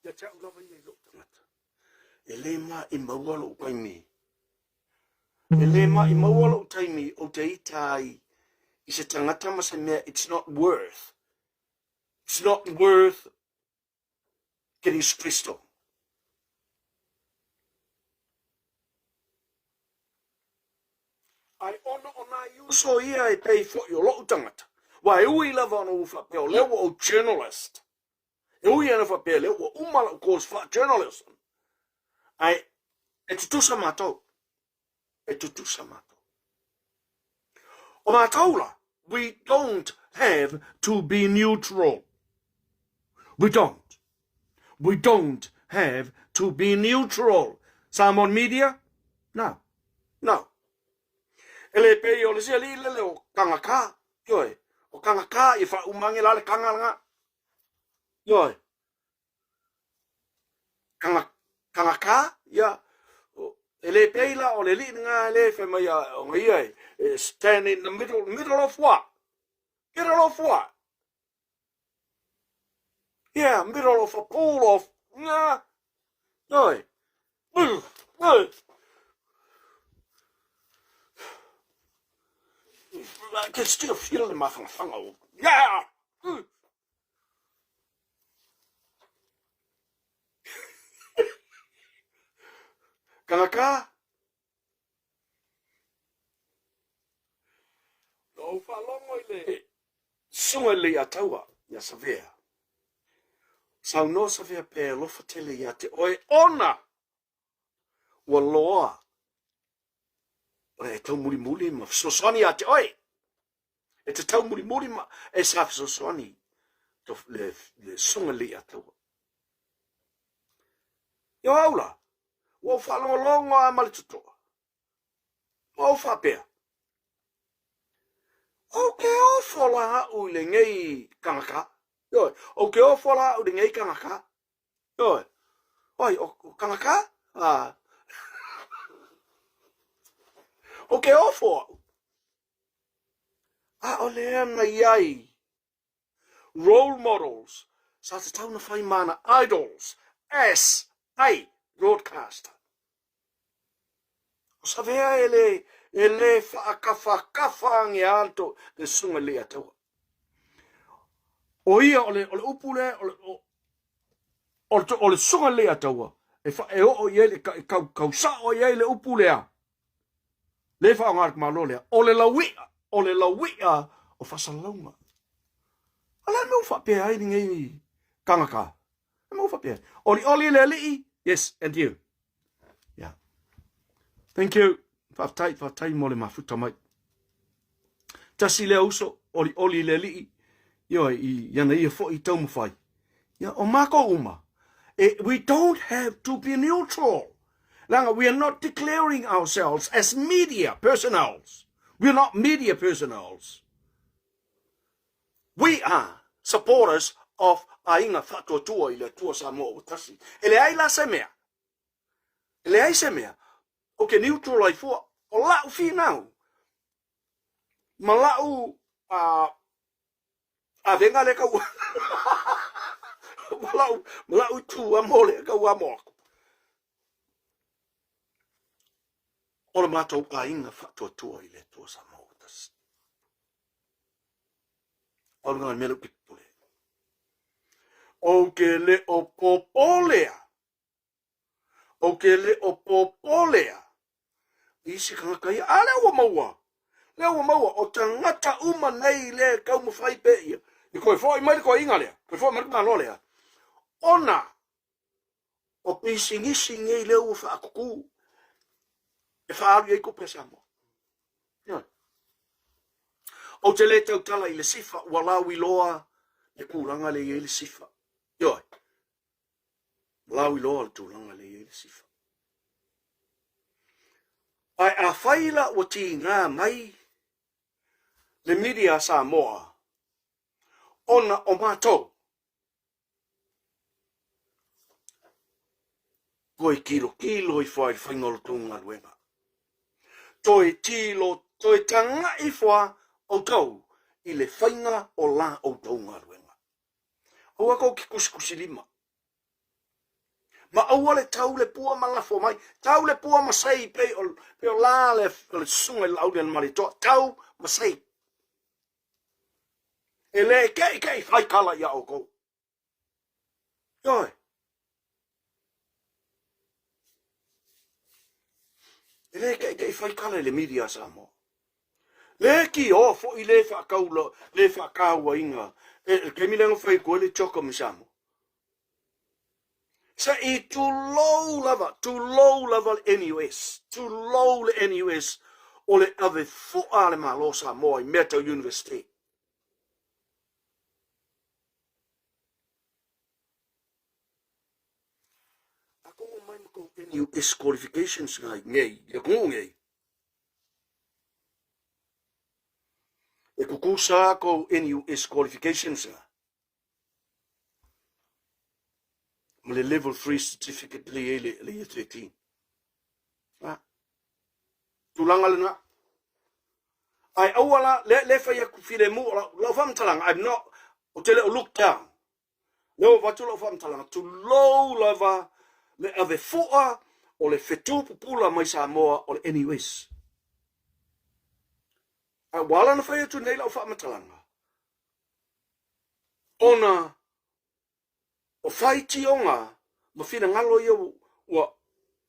Ia te au lava ia i lou tagata. E le maʻimaua lou taimi. E le maʻimaua lou taimi ou te ita ai i se tagata ma se mea it's not worth. It's not worth getting stressed on. Ai ona o nai uso ia e pei foi o lou tagata. Ua e ui lava ona ua faapea o lea ua ou journalist. E ui ana faapea lea ua uma lau course faa-journalism. Ae e tutusa matou. E tutusa matou. O matou la, we don't have to be neutral. We don't. We don't have to be neutral. Samoan media? No. No. E le pei o le isi alii lele o Kangaka. Ioe. O Kangaka i whaumange la le kanga Ioe. Kanga, Kangaka, ia. E le pei la o le alii nga e le whai mai a o ia e stand in the middle, middle of what? Middle of what? Yeah, middle of a pool of, nga. Ioe. I can still feel le mawhangawhanga o. Yeah! Kangaka! Na ou faalogo i le susuga i le Leiataua ia Savea. Saunoa Savea pea e alofa tele ia te oe ona ua loa e taumulimuli ma fesoasoani ia te oe. E te taumulimuli ma e sa fesoasoani le, le susuga i le Leiataua. Ia o au la, ua ou faalogologo lava ma le totoa. Ma ou faapea, Ou ke ofo la a'u i lenei kangaka. Ioe, ou ke ofo la a'u i lenei kangaka. Ioe, oi, o kangaka? Ah. Ou ke ofo a'u. ʻAʻole ana i ai role models sa tatau na whai māna idols as a broadcaster. O Savea e le, e le whaakawhakawha ange a to le sunga le ataua. O ia, o le, o le upu le, o le, o, o le, o le sunga le ataua, e, wha, e oo i ai le, e kau, kau sao i ai le upu lea, Le faaaoga le Malo lea, o le laui'a, o le laui'a o faasalalauga. O le a le mea ua faapea ai lenei tagata? Le mea ua faapea ai. Olioli le alii, yes, and you. Yeah. Thank you. Faafetai, faafetai mo le mafuta mai. Tasi lea uso, olioli le alii, ioe, i ana ia foi taumafai. Ia, o mākou uma, e, we don't have to be neutral. Leaga, we are not declaring ourselves as media personnels. We are not media personnels. We are supporters of Aiga Faatuatua i le Atua Samoa ua tasi. E leai la se mea. E leai se mea. O ke neutral ai fua. O la'u finau. Ma la'u uh, avega lea kau ma la'u ma la'u itu amo lea kau amo aku. O le matou aiga faatuatua i le Atua Samoa ua tasi. Pau lena o le mea lea ou te popole ai. Ou te le o popolea Ou te le o popolea i isi tagata ia. A lea ua maua, lea ua maua, o tagata uma nei le taumafai pea ia, i toe foi mai le toeaina lea, toe foi mai le tamaloa lea, ona o pisinisi nei lea ua faatutu e faaalu i ai tupe a Samoa. Ioe. Ou te le tautala i le sifa, ua lauiloa le tulaga lea e i ai le sifa. Ioe. Lauiloa le tulaga lea e i ai le sifa. Ae afai la ua tiga mai le media a Samoa ona o matou, Toe tilotilo ifo lava i le faiga o le tou galuega. Toe tilo, toe tagai ifo lava outou i le faiga o la outou galuega. Aua tou te tusitusilima. Ma aua le tau le pua ma lafo mai. Tau le pua ma sei pei o, pei o la le, le susuga i le Laaulialemalietoa. Tau ma sei. E le keʻikeʻi fai tala iā ʻoukou. Ioe. E le keʻikeʻi fai tala i le media a Samoa. Le kioa foi le faataula, le faatauaina e le taimi lea na fai atu ai le CHOGM i Samoa. Se i tulou lava, tulou lava le NUS, tulou le NUS o le ave fua a le Malo o Samoa i mea tau university. A kou mai ma kou NUS qualifications ngai nei, i atunuu nei, e tutusa kou NUS qualifications nga ma le level 3 certificate le i ai le year 13. Ah. Tulaga lena. Ae aua la, le, le fai atu filemu, o lau, lau faamatalaga, I'm not, ou te le o look down. Le ua avatu lau faamatalaga, tulou lava le ave fua o le fetu pupula mai Samoa o le NUS. Ae ua ala ona fai atu nei lau faamatalaga, ona o faitioga ma finagalo ia ua,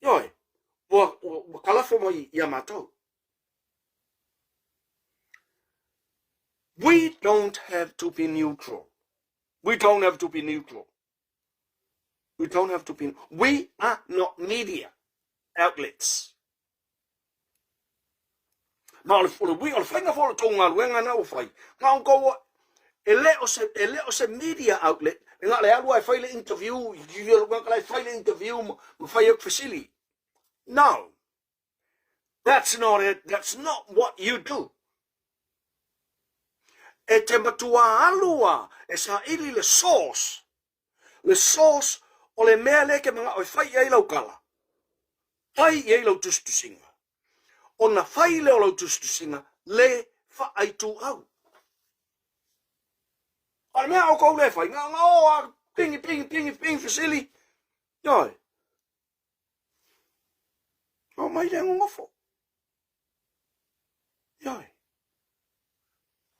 ioe, ua, ua, ua talafo mai ia matou. We don't have to be neutral. We don't have to be neutral. We don't have to be. We are not media outlets. Ma o le, o le, o le faiga foi o le tou galuega na ua fai, na o tou, e le o se, e le o se media outlet, e na o le alu lava e fai le interview, e fai le interview ma, ma fai atu fesili. No. That's not it. That's not what you do. E te matua alu a e saili le source. Le source o le mea lea e te manao e fai i ai lau tala. Fai i ai lau tusitusiga. Ona fai lea o lau tusitusiga le faaituau. A o le mea a outou lea e fai, na ona o a pingi, pingi, pingi, pingi fesili. Ioe. O mai lea nonofo. Ioe.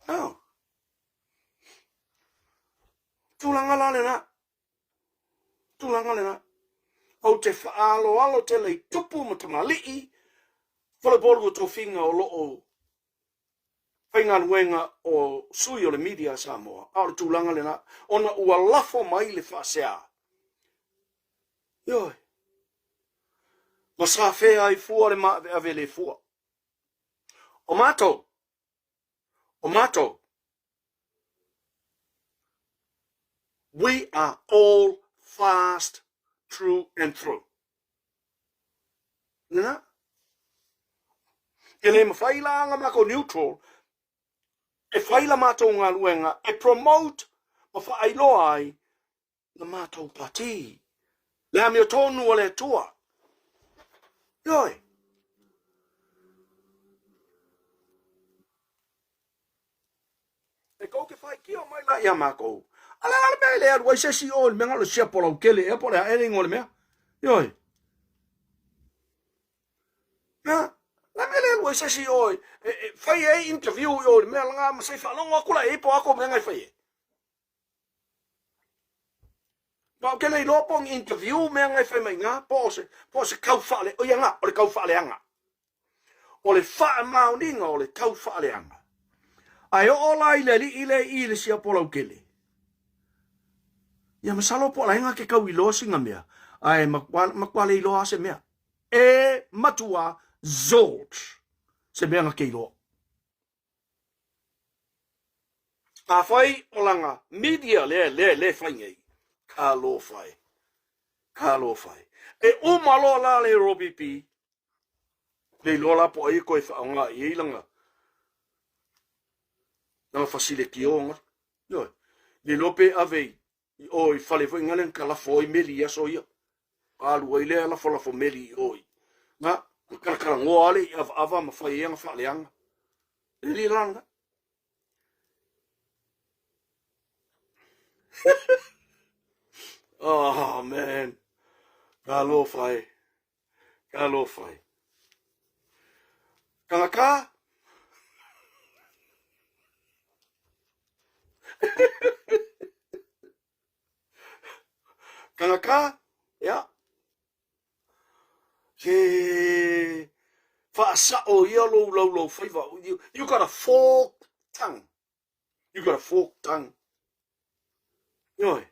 No. Tulaga la lena. Tulaga lena. Ou te faaaloalo tele i tupu ma tamalii, faleupolu o tofiga o lo o faigaluega o sui o le media a Samoa, a o le tulaga lena, ona ua lafo mai le faasea. Ioe. Ma sa fea ai fua le maaveave le fua. O matou, o matou, we are all fast through and through. Lena. E le mawhai la nga matou neutral, e whai la matou galuega, e promote ma whaailoa ai la matou pati. Le amiotonu a le Atua. Ioe. E kou te faitio mai la ia matou. A le a le mea e le alu ai se isi i o i le mea na o le siapo lautele ea po o le a ea le igoa o le mea. Ioe. Na, le mea e le alu ai se isi i o e, e fai ai interview i o i le mea lena ma se i faalogo atu la i ai po o a kou mea na e fai ai. Ma ou te le iloa po o ni interview mea na e fai mai ina, po o se, po o se tau faale, o ia na, o le tau faaleaga. O le faamaoniga o le tau faaleaga. Ae oo la i le alii lea i i le siapo lautele. Ia masalo po o la e na te tau iloa sina mea, ae matua, matua le iloa lava se mea. E matua zilch se mea na te iloa. Afai o lana media lea lea lea e fai nei, talofa e, talofa e. E uma loa la le Robbie B, le iloa la po o ai e toe faaaoga i ai lana lana fasileti o galu. Ioe. Le iloa pe ave i o i fale foi ngale na talafo ai meli i aso ia. Alu ai lea lafolafo meli i o i. Na, na talatalanoa ale i avaava ma fai ai ana faaleaga. Le li lana. Oh, man. Talofa e. Talofa e. Tangata. Tangata, ia. He whaasao ia lou laulau faiva. You got a forked tongue. You got a forked tongue. Ioe.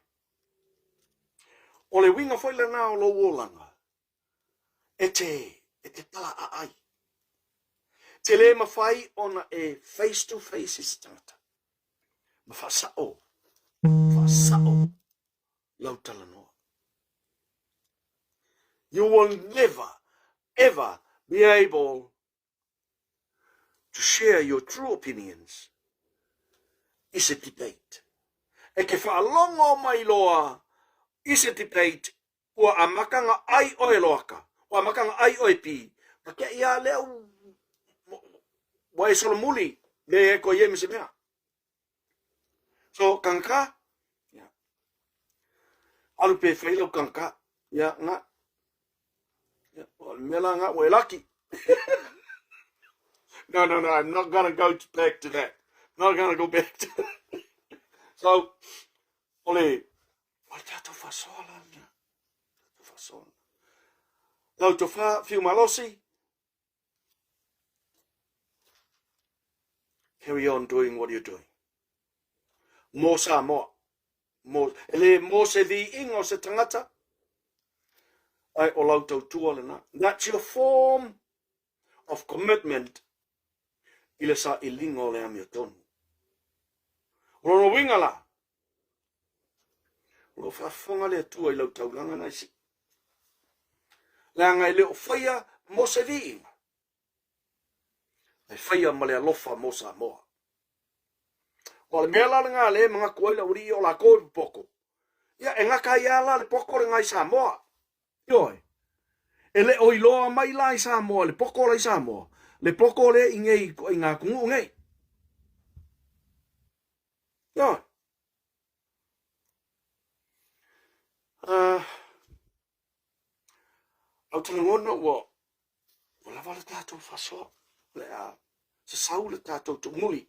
O le uiga foi lena o lou olaga, e te, e te tala aai. Te le mawhai ona e face to face i se tangata. Ma whaasao, whaasao lau talanoa. You will never, ever be able to share your true opinions i se debate. E te whaalogo mai loa i se debate ua amata na ai oe loaka, ua amata na ai oe pi, ma ke ia lea ua e solomuli le e koe i ai ma se mea. So, kangaka, yeah. Alu pe whai lau kangaka, yeah, nga. Yeah, o le mea la nga, ua e laki. No, no, no, I'm not gonna go to back to that. Not gonna go back to that. So, o le, o le tātou whasoa la na. Tātou whasoa. Lau tō whā, whiu malosi, Carry on doing what you're doing. Mō Samoa. Mō, e le mō se viiga o se tangata, ai o lau tautua lena. That's your form of commitment i le sailiga o le amiotonu. O lona uiga la, o lo o faafofoga le Atua i lau taulaga na isi. Leaga e le o faia mo se viiga, ae faia ma le alofa mo Samoa. O le mea la lena lea e manatu ai le aualii o lakou e popoko, ia e gata ai lava la le poko lena i Samoa. Ioe. E le o iloa mai la i Samoa le poko la i Samoa, le poko lea i nei i ngā atunuu nei. Ioe. Uh, au te lagona ua, ua lava le tātou whasoa, le a sasau le tātou tūmuli.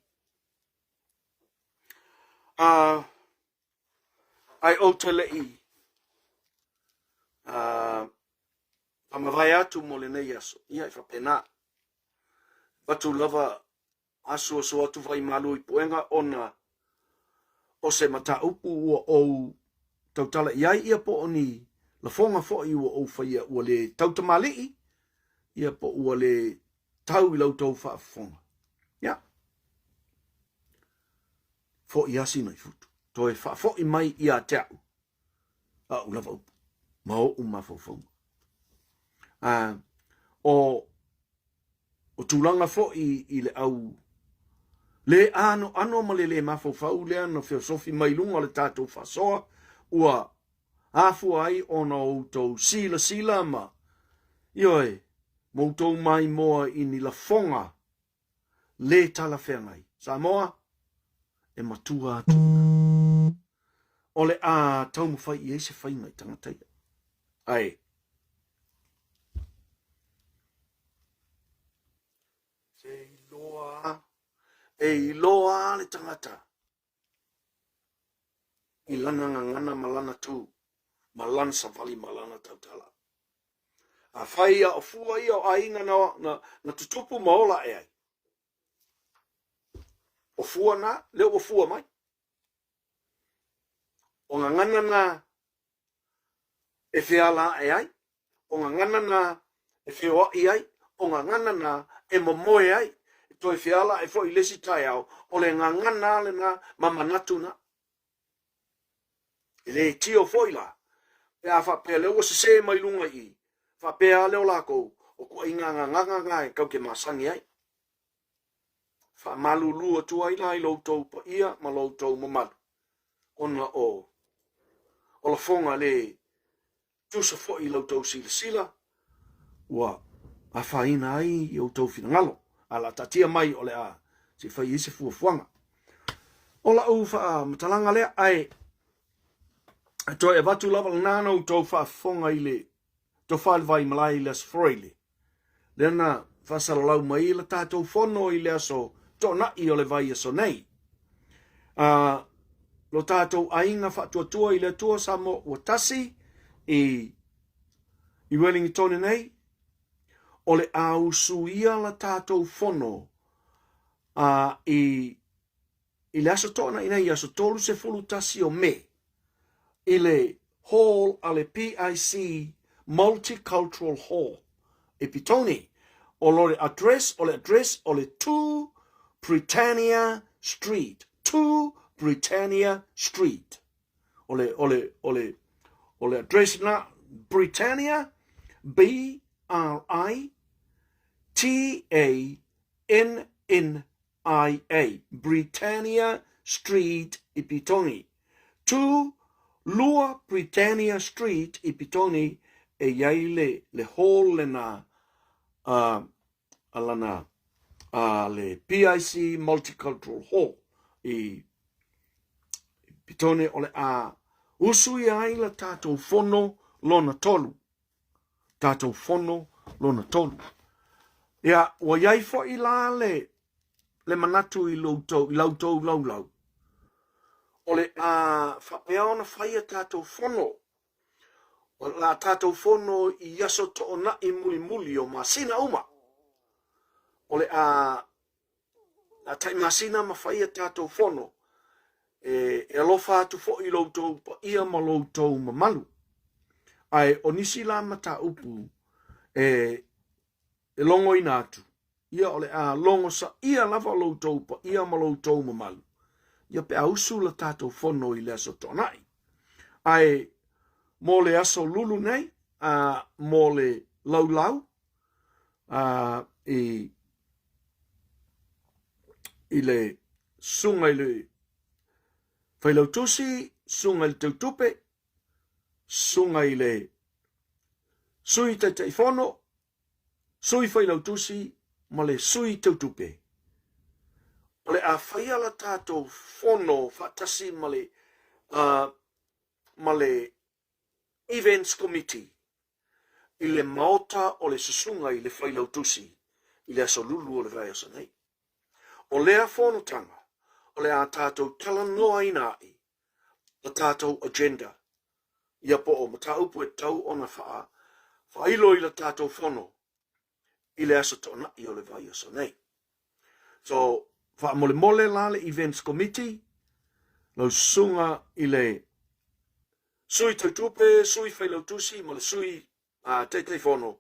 Ai ou te lei whamavae atu mo lenei aso. Ia, e whapena. Watu lava asuasu atu vai malu i puega ona o se mataupu ua ou tautala i ai ia po o ni lafoga foi ua ou faia ua le tautamalii ia po ua le tau i la outou faafofoga. Ia. Foi lava sina i futu. Toe faafoi mai ia te au a'u lava upu ma oʻu mafaufauga. A, o, o tulaga foi i le au le anoano ma le lē mafaufau lea na feosofi mai luga o le tatou faasoa ua afua ai ona o outou silasila ma, ioe, ma outou maimoa i ni lafoga lē talafeagai. Samoa, e matua atu ina. O le a taumafai i ai se faiga i tagata ia. Ae, se iloa, e iloa le tagata i lana gagana ma lana tū, ma lana savali ma lana tautala. Afai a o fua ia o aiga na, na, na tutupu ma ola aʻe ai. O fua na, lea ua fua mai. O gagana na e feala aʻe ai, o gagana na e feoaʻi ai, o gagana na e momoe ai. toe feala ae foi i le isi taeao, o le gagana lava lena ma manatu na. E le tio foi la, pe a faapea lea ua sese mai luga i i, faapea lava lea o lakou, o tuaiga gagana na e tau te masani ai. Faamalulu atu ai la i lo outou paia ma lo outou mamalu, ona o o lafoga le tusa foi i la outou silasila, ua afaina ai i outou finagalo, a la taatia mai o le a se i fai ai se fuafuaga. O lau faamatalaga lea, ae toe avatu lava lena na outou faafofoga i le Tofa le Vaimalae i le Aso Faraile, lea na faasalalau mai la tatou fono i le aso Toonai o le vaiaso nei. Lo tatou aiga faatuatua i le Atua Samoa ua tasi i Wellington nei, o le a usuia la tatou fono i le aso Toonai nei, aso 31 o Me, i le Hall a le PIC Multicultural Hall i Petone. O le address, o le address o le 2 Britannia Street. 2 Britannia Street. O le, o le, o le, o le address na, Britannia, B R I T A N N IA, Britannia Street i Petone. 2, 2 Britannia Street i Petone e i ai le, le hall lena a, a lana, a le PIC Multicultural Hall i Petone o le a usuia ai la tatou fono lona tolu. Tatou fono lona tolu. Ia, ua i ai foi la le, le manatu i loutou, i lautou laulau, o le a faapea ona fai a tatou fono, o la tatou fono i aso toonai mulimuli o masina uma. O le a a tai masina ma fai a tatou fono, e, e alofa atu foi i lo outou paia ma lo outou mamalu. Ae o nisi la mataupu e, e logoina atu, ia o le a logosaia lava lo outou paia ma lo outou mamalu, ia pe a usu la tatou fono i le aso Toonai. Ae mo le aso Lulu nei, a mo le laulau, a, i, i le susuga i le Failautusi, susuga i le Teutupe, susuga i le Sui Taitaifono, Sui Failautusi ma le Sui Teutupe. O le a faia la tatou fono faatasi ma le, ma le Events Committee i le maota o le Susuga i le Failautusi i le Aso Lulu o le vaiaso nei. O lea fonotaga, o le a tatou talanoaina ai la tatou agenda, ia po o mataupu e tatau ona faailo i la tatou fono i le Aso Toonai o le vaiaso nei. So, faamolemole la le Events Committee, lau susuga i le Sui Tautupe, Sui Failautusi ma le Sui Taitaifono,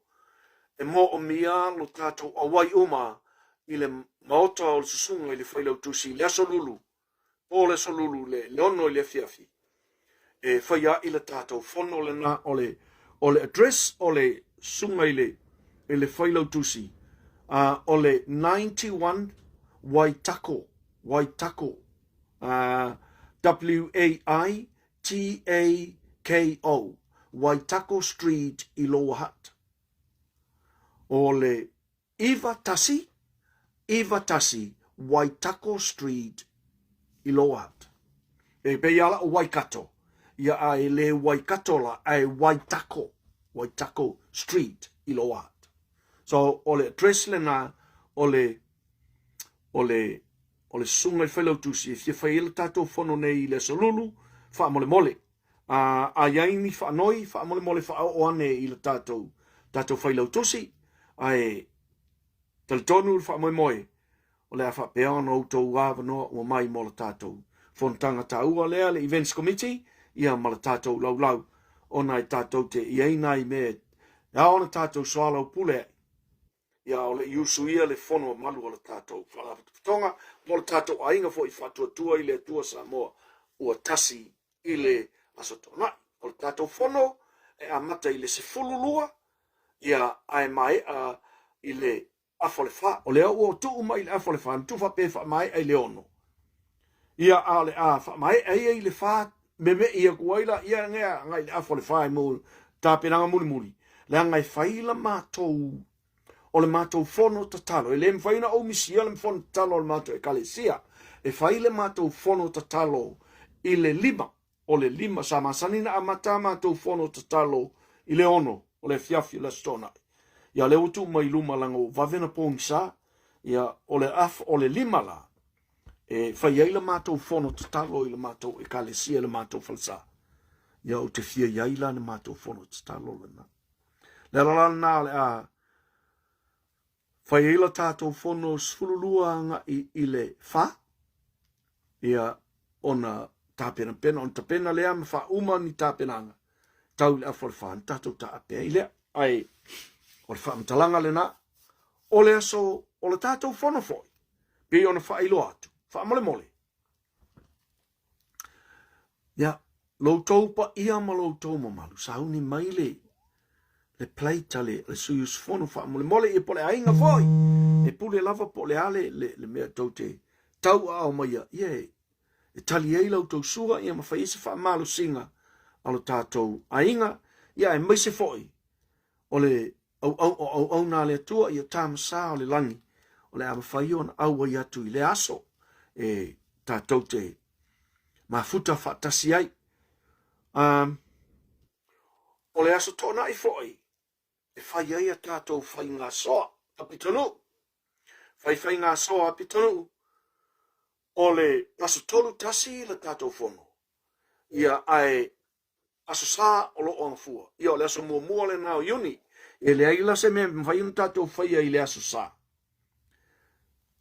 e moomia lo tatou auai uma i le Maota o le Susuga i le Failautusi i le Aso Lulu, po o le Aso Lulu le 6 i le afiafi, e faia ai le tatou fono lena o le, o le address o le Susuga i le, i le Failautusi, o le 91 Waitako, Waitako, W-A-I T-A-K-O, Waitako Street i Lower Hutt. O le 91, 91 Waitako Street i Lower Hutt. E pei ala o Waikato, ia a e le Waikato la, a e Waitako, Waitako Street i Lower Hutt. So, o le address lena o le o le o le susuga i le Failautusi e fia fai ai le tatou fono nei i le Aso Lulu, faamolemole. A, a i ai ni faanoi, faamolemole faaoo ane i le tatou, tatou Failautusi, ae talitonu le faamoemoe, o le a faapea ona outou avanoa ua mai mo le tatou fonotaga taua lea, le Events Committee, ia ma le tatou laulau, ona e tatou te i ai nai mea e ao ona tatou soalaupule ai. Ia, a o le i usuia le fono mamalu a le tatou Faalapotopotoga po o le tatou aiga foi faatuatua i le Atua Samoa ua tasi i le Aso Toonai. O le tatou fono e amata i le 12, ia, ae maea i le afa o le fa. O lea ua tuu mai i le afa o le fa, na tuu faapea e faamaea i le ono. Ia, a o le a faamaea ia i le fa, meme'i atu ai laia agai i le afa o le fa mo tapenaga mulimuli, leaga e fai la matou o le matou fono tatalo. E le mafai ona ou misia le fono tatalo a le matou ekalesia. E fai le matou fono tatalo i le lima o le lima. Sa masani na amata a matou fono tatalo i le ono o le afiafi o le Aso Toonai. Ia lea ua tuu mai i luma leaga ua vave na pogisa. Ia o le af o le lima la e fai ai la matou fono tatalo i le matou ekalesia i le matou falesa. Ia ou te fia i ai la na matou fono tatalo lena. Le ala la lena o le a fai ai la tatou fono 12 agai i le fa, ia ona tapenapena, ona tapena lea ma faauma ni tapenaga tau i le afa o le fa, na tatou taape ai lea. Ae o le faamatalaga lena, o le aso o le tatou fono foi, pei ona faailoa atu, faamolemole, Ia, lo outou paia ma lo outou mamalu, sauni mai le, le plate a le, le sui usufono faamolemole, ia po o le aiga foi, e pule lava po o le a le, le, le mea tou te tauaao maia, ia e, e tali ai la outou sua, ia ma fai ai se faamalosiga a lo tatou aiga, ia aemaise foi o le auau, o auauna a le Atua, ia tamasa o le lagi, o le a mafai ona auai atu i lea aso e tatou te mafuta faatasi ai. Um, o le aso toonai foi e fai ai a tatou faigasoa a pitonuu. Fai faigasoa a pitonuu o le aso 31 le tatou fono. Ia ae Aso Sa o lo o agafua. Ia, o le aso muamua lena o Iuni. E leai la se mea e mafai ona tatou faia i le Aso Sa.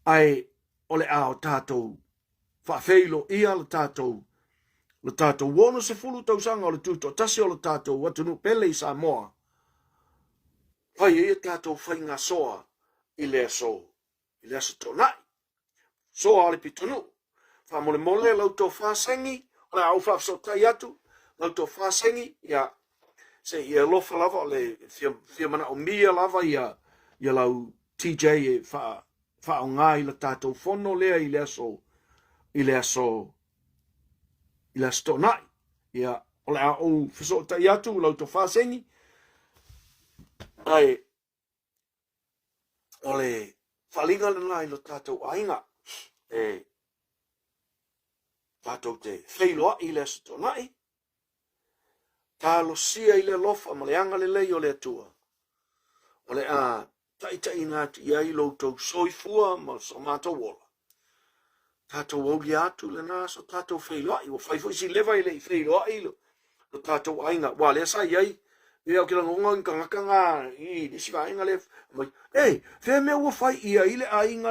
Ae o le a o tatou faafeiloia le tatou le tatou 60 tausaga o le tutoatasi o le tatou atunuu pele i Samoa, fai ai a tatou faigasoa i le aso i le Aso Toonai. Soa o le pitonuu. Faamolemole lau tofa Sengi, o le a ou faafesootai atu, lau tofa Sengi, ia, se i e alofa lava, o le fia, fia manaomia lava ia, ia lau TJ e faa, faaaoga i la tatou fono lea i le aso, i le aso, i le aso Toonai. Ia, o le a ou fesootai atu lau tofa Sengi, ae o le faaaliga lena i lo tatou aiga e tatou te feiloai i le Aso Toonai, talosia i le alofa ma le agalelei o le Atua, o le a taitaiina atu i ai lo outou soifua ma so matou ola. Tatou aulia atu lena aso tatou feiloai. Ua fai foi si leva e le i feiloai lo, lo tatou aiga. Ua lea sa i ai, e au ke lagona ni tagata ngā i isi vaega lea mai, e, fea mea ua fai i ai le aiga.